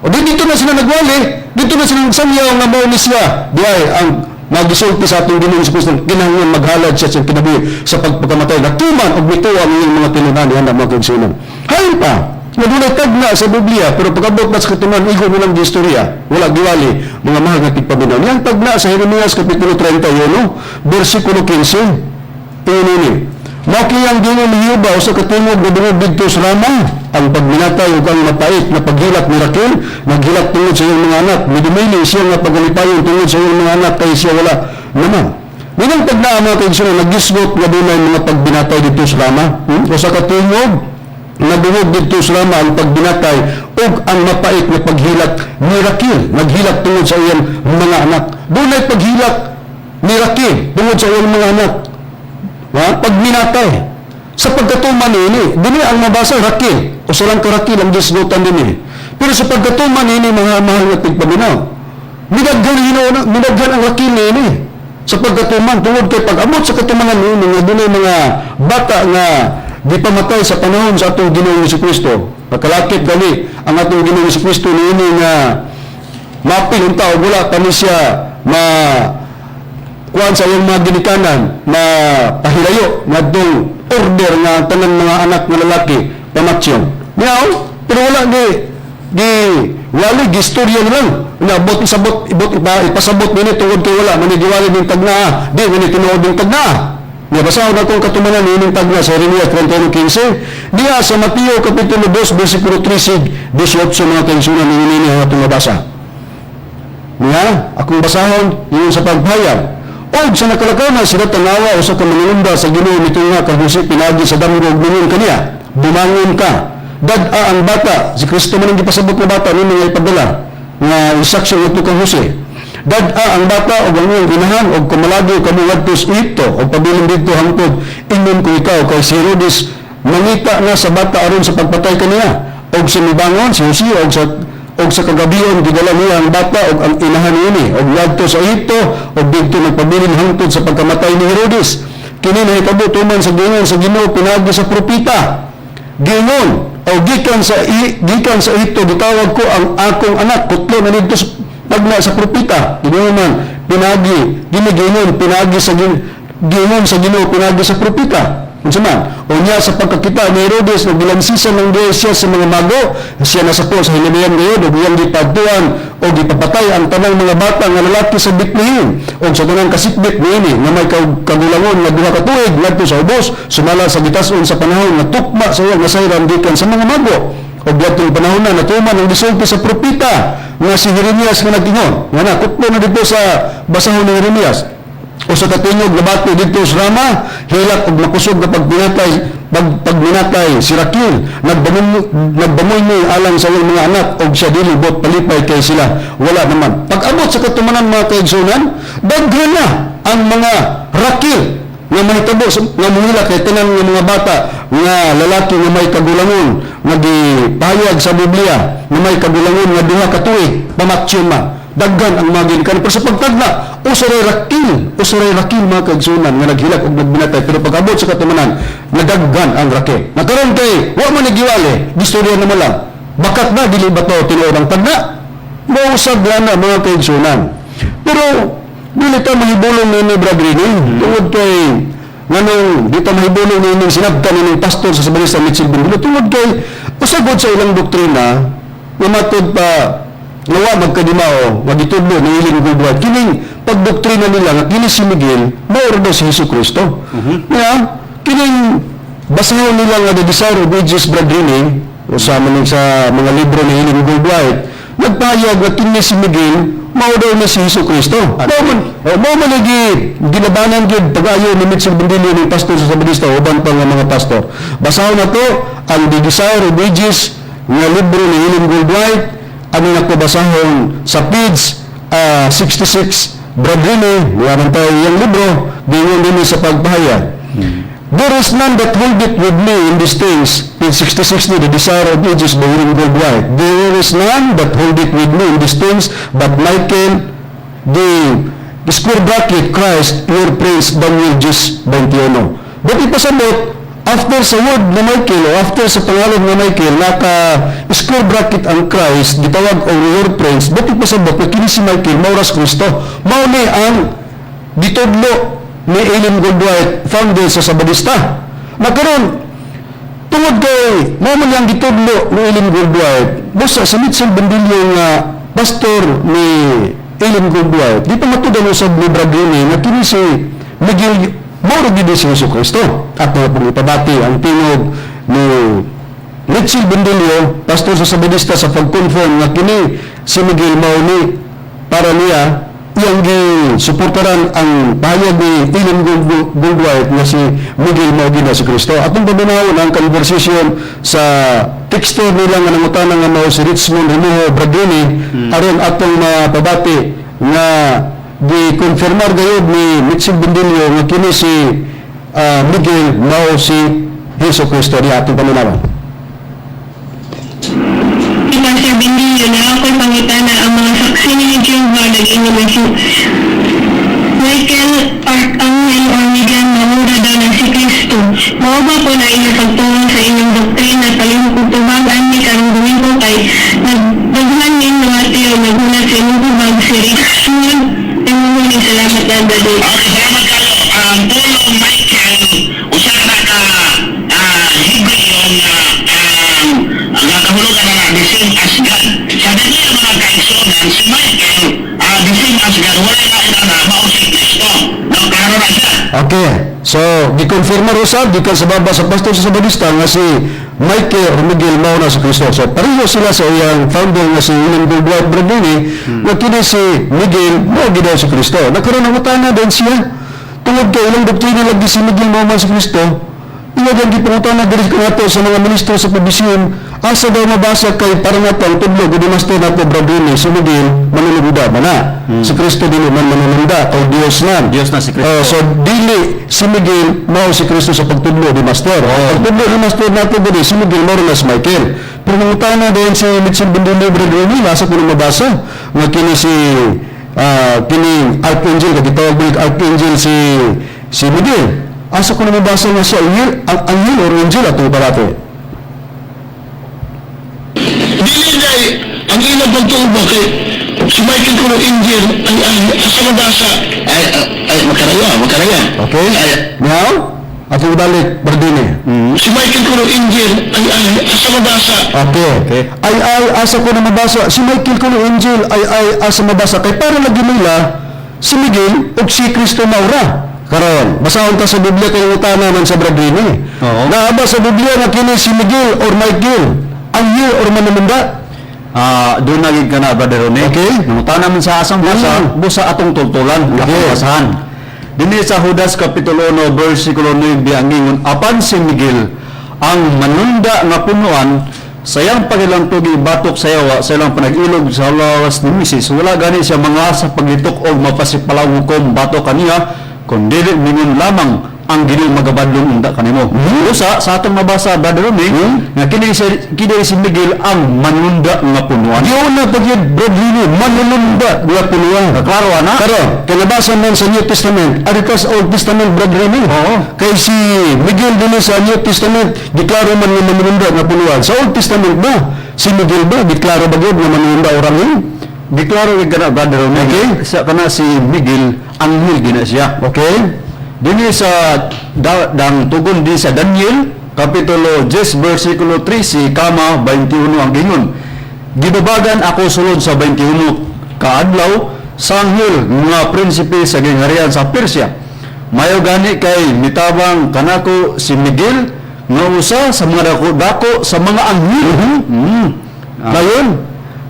O di dito na sila nagwali, dito na sila nagsangyaw nga mao ni siya. Diay ang magisulti sa atong Ginoong Kristo, kinahanglan maghalad siya sa kinabuhi sa pagpagkamatay. Natuman og mituo ang iyong mga tinunan diha na mga kaigsuonan. Hain pa, nga dunay tagna sa Biblia, pero pag-abot na sa katunan, igo mo lang di istorya, wala giwali, mga mahal nga tigpaminaw. Yang tagna sa Jeremias Kapitulo 31, versikulo 15, ingon: "Makiyang Ginoo ni Jehova usa ka tingog nga dungog didto sa Rama, ang pagminatay ug ang mapait na paghilak ni Raquel, naghilak tungod sa iyang mga anak, midumili siya nga pagalipayon tungod sa iyang mga anak kay siya wala naman." Minang tagna, mga kaigsuonan, nagisgot nga dunay mga pagbinatay didto sa Rama. Usa ka tingog nadungog didto sa Rama, ang pagbinatay ug ang mapait na paghilak ni Raquel, naghilak tungod sa iyang mga anak. Dunay paghilak ni Raquel tungod sa iyang mga anak. Ha? Pagminatay. Sa pagkatuman ini, dini ang mabasa Raquel. Usa lang ka Raquel ang gisgutan dinhi. Pero sa pagkatuman ini, mga mahal nga tigpaminaw, midaghan Ginoo na, midaghan ang Raquel niini. Sa pagkatuman, tungod kay pag-abot sa katumangan niini nga dunay mga bata nga gipamatay sa panahon sa atong Ginoong Kristo. Pagkalakip gali ang atong Ginoong Kristo niini nga mapil unta og wala pa ni siya ma kuan sa iyong mga ginikanan na pahilayo ngadtong order nga ang tanan mga anak nga lalaki pamatyon. Niyaw, pero wala gi gi wali gistorya na lang. Naabot isabot ibot ipa, ipasabot nini tungod kay wala man giwali ning tagnaa, di man tinuod ning tagnaa. Nga basahon akong katumanan nining tagna sa Jeremias 31:15 diha sa Mateo Kapitulo 2 versikulo 13 18, mga kaigsuonan, ni ang atong mabasa. Nga, akong basahon, ingon sa pagpahayag: "Og sa nakalakaw na sila, tanawa usa ka manginunda sa Ginoo mitunga kang Jose pinagi sa damgo ug mingon kaniya, 'Bumangon ka. Dad-a ang bata.'" Si Kristo man ang gipasabot nga bata nimo nga ipadala nga instruction ngadto kang Jose. "Dad-a ang bata ug ang iyang inahan ug kumalagi kamo ngadto sa Ehipto ug pabilin didto hangtod ingnon ko ikaw, kay si Herodes mangita na sa bata aron sa pagpatay kaniya." Og sa mibangon si Jose og sa kagabion gidala niya ang bata ug ang inahan niini ug ngadto sa Ehipto ug didto nagpabilin hangtod sa pagkamatay ni Herodes. Kini nahitabo tuman sa giingon sa Ginoo pinaagi sa propeta. Giingon o gikan sa Ehipto gitawag ko ang akong anak." Kutlo na didto sa tagna sa propeta. Ginoo man pinagi ginigingon pinagi sa giingon sa Ginoo pinagi sa propeta. Unsa man? "Unya sa pagkakita ni Herodes, nagbilansisan ng Diyos siya sa mga mago, siya nasapo sa hilabihan gayud ug iyang gipadtuan o gipapatay ang tanang mga bata nga lalaki sa Bethlehem o sa tanang kasikbit niini nga may kagulangon nga 2 ka tuig ngadto sa ubos, sumala sa gitas-on sa panahon nga tukma sa iyang nasayran gikan sa mga mago. Ug adtong panahon na natuman ang gisulti sa propeta nga si Jeremias nga nag-ingon." Nga na kutlo na dito sa basahon ni Jeremias. "Usa ka tingog nabati didto sa Rama, hilak ug makusog nga pagminatay si Raquel, nagbamoy alang sa iyang mga anak ug siya dili buot palipay kay sila wala naman." Pag-abot sa katumanan, mga kaigsuonan, daghan na ang mga Raquel nga mahitabo nga mohilak kay tanan nga mga bata nga lalaki nga may kagulangon nga gipahayag sa Biblia nga may kagulangon nga 2 ka tuig pamatyon man, daghan ang mga ginikanan. Pero sa pagtagna, usa ray Raquel, usa ray Raquel, mga kaigsuonan, nga naghilak og nagbinatay, pero pag-abot sa katumanan, nadaghan ang Raquel. Nakaron kay wa man nagiwali, gistorya naman lang. Bakat na dili ba to tinuod ang tagna? Mausab na, mga kaigsuonan. Pero dili ta mahibulong nini, Brad Rini, tungod kay nganong di ta mahibulong nini sinabtan nining pastor sa Sabanista Mitchell Bendilo, tungod kay usagod sa ilang doktrina nga matod pa nga wa magkadimao nga gitudlo ni Ellen Goodward, kining pagdoktrina nila nga kini si Miguel mao daw si Hesus Kristo. Nga kining basahon nila nga The Desire of Ages, Brad Rini, usa man sa mga libro ni Ellen Goodward, nagpahayag nga kini si Miguel mao daw ni si Hesus Kristo. Mao man lagi ginabanan gyud pag-ayo ni Mitchell Bendillo ni pastor sa Sabanista uban pa nga mga pastor. Basahon na to ang The Desire of Ages nga libro ni Ellen Goldwhite. Ano na ko basahon sa page 66, Brad Rene, wala tayo iyang libro, dingon din sa pagpahayag. "There is none that hold it with me in these things." Page 66 ni The Desire of Ages by Ellen Goldwhite. "There is none that hold it with me in these things but Michael, the square bracket Christ, your prince, Daniel 10:21." But ipasabot, After sa word na Michael o after sa pangalan nga Michael, naka square bracket ang Christ, gitawag og reference, dapit pasabot nga kini si Michael mao ra si Kristo. Mao ni ang gitudlo ni Ellen Goldwhite, founder sa Sabadista. Na karon, tungod kay mao man yang gitudlo ni Ellen Goldwhite, busa si Mitchell Bandillo nga pastor ni Ellen Goldwhite, di pa matudan usab ni Brad Rene nga kini si Miguel mao ra gid si Hesus Kristo. At mga pong ipabati ang tingog ni Mitchell Bandillo, pastor sa Sabadista, sa pag-confirm nga kini si Miguel mao ni para niya iyang gi-suportaran ang pahayag ni Ellen Goldwhite nga si Miguel mao gid na si Kristo. Atong paminawon ang conversation sa texter nila nga nangutana nga mao si Richmond Remujo Bradini aron atong mapabati nga gi-confirmar gayud ni Mitchell Bendillo nga kini si Miguel mao si Hesus Kristo di atong paminawan. Si Pastor Bendillo na ako'y pangitana ang mga saksi ni Jehovah nag-ingon na si Michael Archangel or Miguel mahura daw na si Kristo. Mao ba po na inyong pagtuon sa inyong doktrina? Palihog kong tubagan ni karong Domingo kay nagdaghan ning mga tiyo naghulat sa inyong tubag si Richmond. Imuhuling salamat na dali. Okay, salamat kayo. Ang pulong Michael, usa na ka Hebreo nga ang kahulugan na the same as God. Sa Biblia, mga kaigsunan, si Michael, the same as God, wala na na mao si Kristo. No, klaro na siya. Okay. So, gikonfirma usab gikan sa baba sa pastor sa Sabadista nga si Michael or Miguel mao na si Kristo. So, pareho sila sa iyang founder nga si William Goldwhite Bradini nga kini si Miguel mao gid daw si Kristo. Nagkaroon ng utana din siya. Tungod kay ilang doktrina lagi si Miguel mao man si Kristo, iya ang gipangutana diri kanato sa mga ministro sa PBCM, asa daw mabasa kay para nga ang tudlo gud master nato Bradini, si Miguel manununda ba na? Si Kristo dili man manununda kay Dios man. Dios na si Kristo. Oh, so dili si Miguel mao si Kristo sa pagtudlo ni Master. Oh. Pagtudlo ni Master nato dili si Miguel mao na si Michael. Pero nangutana din si Mitchell Bendillo Bradini, asa ko na mabasa nga kini si kini Archangel kay gitawag ba Archangel si Miguel. Asa ko na mabasa nga siya angel, ang angel or angel ato parate. Dili day ang ilang pagtuo ba kay si Michael kuno angel ay asa mabasa ay ay makaraya makaraya. Okay? Ay, Now, ato balik Bradini. Si Michael kuno angel ay asa mabasa. Okay. Okay. Ay asa ko na mabasa. Si Michael ko angel ay asa mabasa kay para lagi nila si Miguel ug si Kristo maura. Karon, basahon ta sa Biblia kay utana man sa Bradini. Oo. Naa ba sa Biblia nga kini si Miguel or Michael, anghel or manumunda? Doon na gid ka na, Brother Rene. Okay. Nangutana man sa asang busa, busa atong tultulan, atong basahan. Dinhi sa Judas Kapitulo 1, versikulo 9, ang ingon, apan si Miguel, ang manunda nga punuan, sa iyang pagilangtugi batok sa yawa, sa ilang panag-ilog sa lawas ni Misis, wala gani siya mga sa paglitok og mapasipalaw hukom batok kaniya, kun dili mingon lamang ang Ginoo magabadlong unta kanimo. Usa sa atong mabasa, Brother Rene, nga kini si Miguel ang manunda nga punuan. Diyon na pag yun, Bradini, manununda nga punuan. Klaro ana? Karon, kay nabasa man sa New Testament, ari ka sa Old Testament, Brad Remy. Oo. Kay si Miguel dinhi sa New Testament, giklaro man nga manununda nga punuan. Sa Old Testament ba, si Miguel ba, giklaro ba gyud nga manununda orang yun? Giklaro gyud kana, Brother Rene. Okay. Sa kana si Miguel anghel gina siya. Okay? Dinhi sa dang tugon din sa Daniel kapitulo 10 versikulo 13 kama 21 ang gingon. Gibabagan ako sulod sa 21 kaadlaw sa anghel nga prinsipe sa gingharian sa Persia. Mayo gani kay mitabang kanako si Miguel nga usa sa mga dako-dako sa mga anghel. Dayon,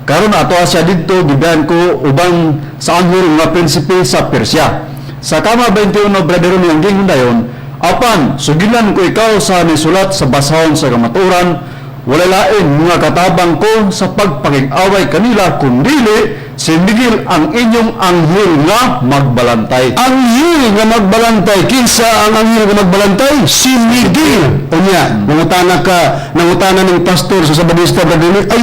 Karon ato siya didto gibiyan ko uban sa anghel nga prinsipe sa Persia. Sa kama 21, Brother Rony, ang gingon dayon, apan sugilan ko ikaw sa nisulat sa basahon sa kamaturan, wala lain mga katabang ko sa pagpakig-away kanila kundili si Miguel ang inyong anghel nga magbalantay. Anghel nga magbalantay. Kinsa ang anghel nga magbalantay? Si Miguel. Unya, nangutana ka, nangutana ng pastor sa Sabadista, Brother Remy, ay,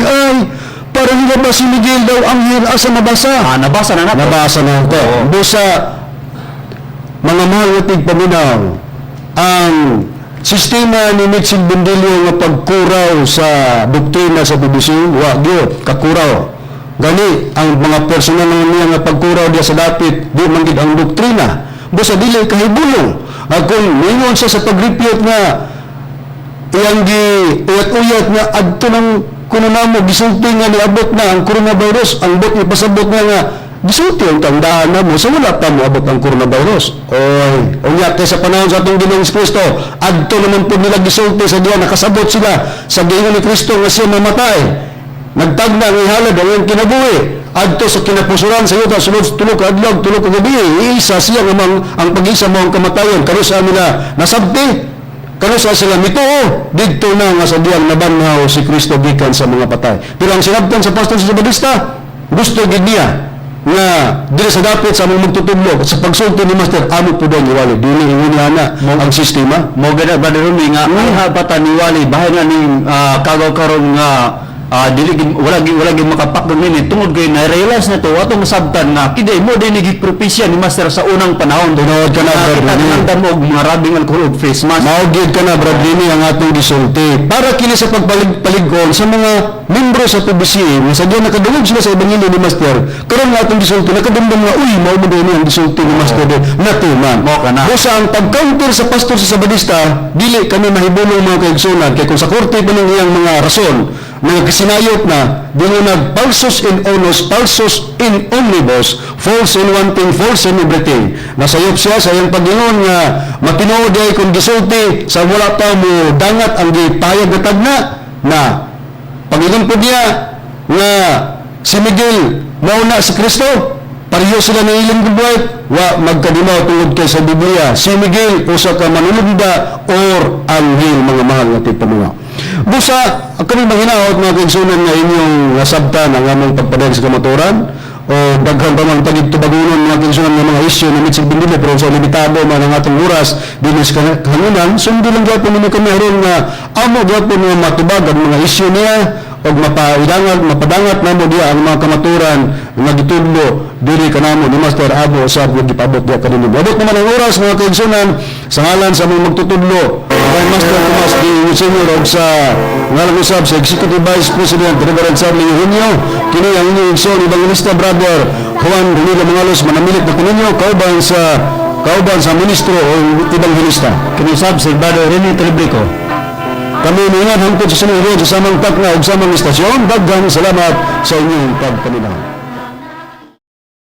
parang nila ba si Miguel daw anghel asa mabasa? Nabasa na nato. Nabasa na ito. Oo. Busa, mga mahal nga tigpaminaw, ang Sistema ni Mitchell Bundillo nga pagkuraw sa doktrina sa PBC, wa gyud kakuraw. Gani ang mga personal nga niya nga pagkuraw diya sa dapit, di man gid ang doktrina. Busa dili kahibulong. Kung ningon siya sa pag-refute nga iyang gi uyat-uyat nga adto ng kuno namo gisulti nga niabot na ang coronavirus, ang bot ipasabot nga nga gisulti ang tandaan na mo sa wala pa moabot ang coronavirus. Oy, unya kay sa panahon sa atong Ginoong Kristo, adto naman pud nila gisulti sa diya nakasabot sila sa giingon ni Kristo nga siya mamatay. Nagtagna ang ihalad ang iyang kinabuhi adto sa kinapusuran sa yuta sulod sa 3 ka adlaw 3 ka gabi, iisa siya nga mang, ang pag-isa mo ang kamatayon. Karon sa nila nasabti, kano sa sila mituo didto na nga sa diyang nabanhaw si Kristo gikan sa mga patay. Pero ang sinabtan sa pastor sa Sabadista, gusto gid niya nga dili sa dapit sa among magtutudlo sa pagsulti ni Master, amo po daw niwali dili ingon na ang sistema. Mo gana, Brother Rumi, nga ay hapatan niwali bahin na ning kagaw karon nga dili gid wala gid makapakdong nini tungod kay na-realize na to atong masabtan nga kini mo din ni propesya ni Master sa unang panahon. Tinuod ka na, Brad Kita Rene. nang og mga rubbing alcohol ug face mask. Mao gyud ka na, Brad Rene, ang atong gisulti. Para kini sa pagpalig-paligon sa mga membro sa PBC nga sa diyan nakadungog sila sa ebanghelyo ni Master. Karon nga atong gisulti, nakadumdum nga, uy, mao mo din ang gisulti ni Master din natuman. Mao ka na. Busa ang pag-counter sa pastor sa Sabadista, dili kami mahibulong, mga kaigsunan, kay kung sa korte pa ning iyang mga rason mga kasinayop na dili nag falsus in unos, falsus in omnibus, false in one thing, false in everything. Nasayop siya sa iyang pag-ingon nga matinuod ay kung gisulti sa wala pa mo dangat ang gipayag na tagna na pag-ingon po niya nga si Miguel mauna si Kristo, pareho sila ni Ellen G. White, wa magkadimaw tungod kay sa Biblia si Miguel usa ka manulugda or anghel, mga mahal nga tigpaminaw. Busa kami manghinaot, mga kaigsunan, nga inyong nasabtan ang among pagpadayon sa kamaturan o daghan pa man tagig tubagunon, mga kaigsunan, nga mga isyu ni Mitchell Bindile, pero sa limitado man ang atong oras dinhi sa kanunang, sundi lang gyapon ninyo kami aron nga amo gyapon nga matubag ang mga isyu niya og mapaidangat mapadangat namo diya ang mga kamaturan nga gitudlo diri kanamo ni Master Abo sa gipabot diya kanino. Abot naman ang oras, mga kaigsunan. Sa ngalan sa among magtutudlo kay Master Tomas D. Senior og sa ngalan usab sa Executive Vice President Reverend Charlie Eugenio, kini ang inyong igsoon Evangelista Brother Juan Ronilo Mangalos, manamilit na kaninyo kauban sa ministro o evangelista. Kinusab si Brother Rene Telebrico. Kami niingat hangtod sa sunod sa samang takna ug samang istasyon. Daghang salamat sa inyong pagpaminaw.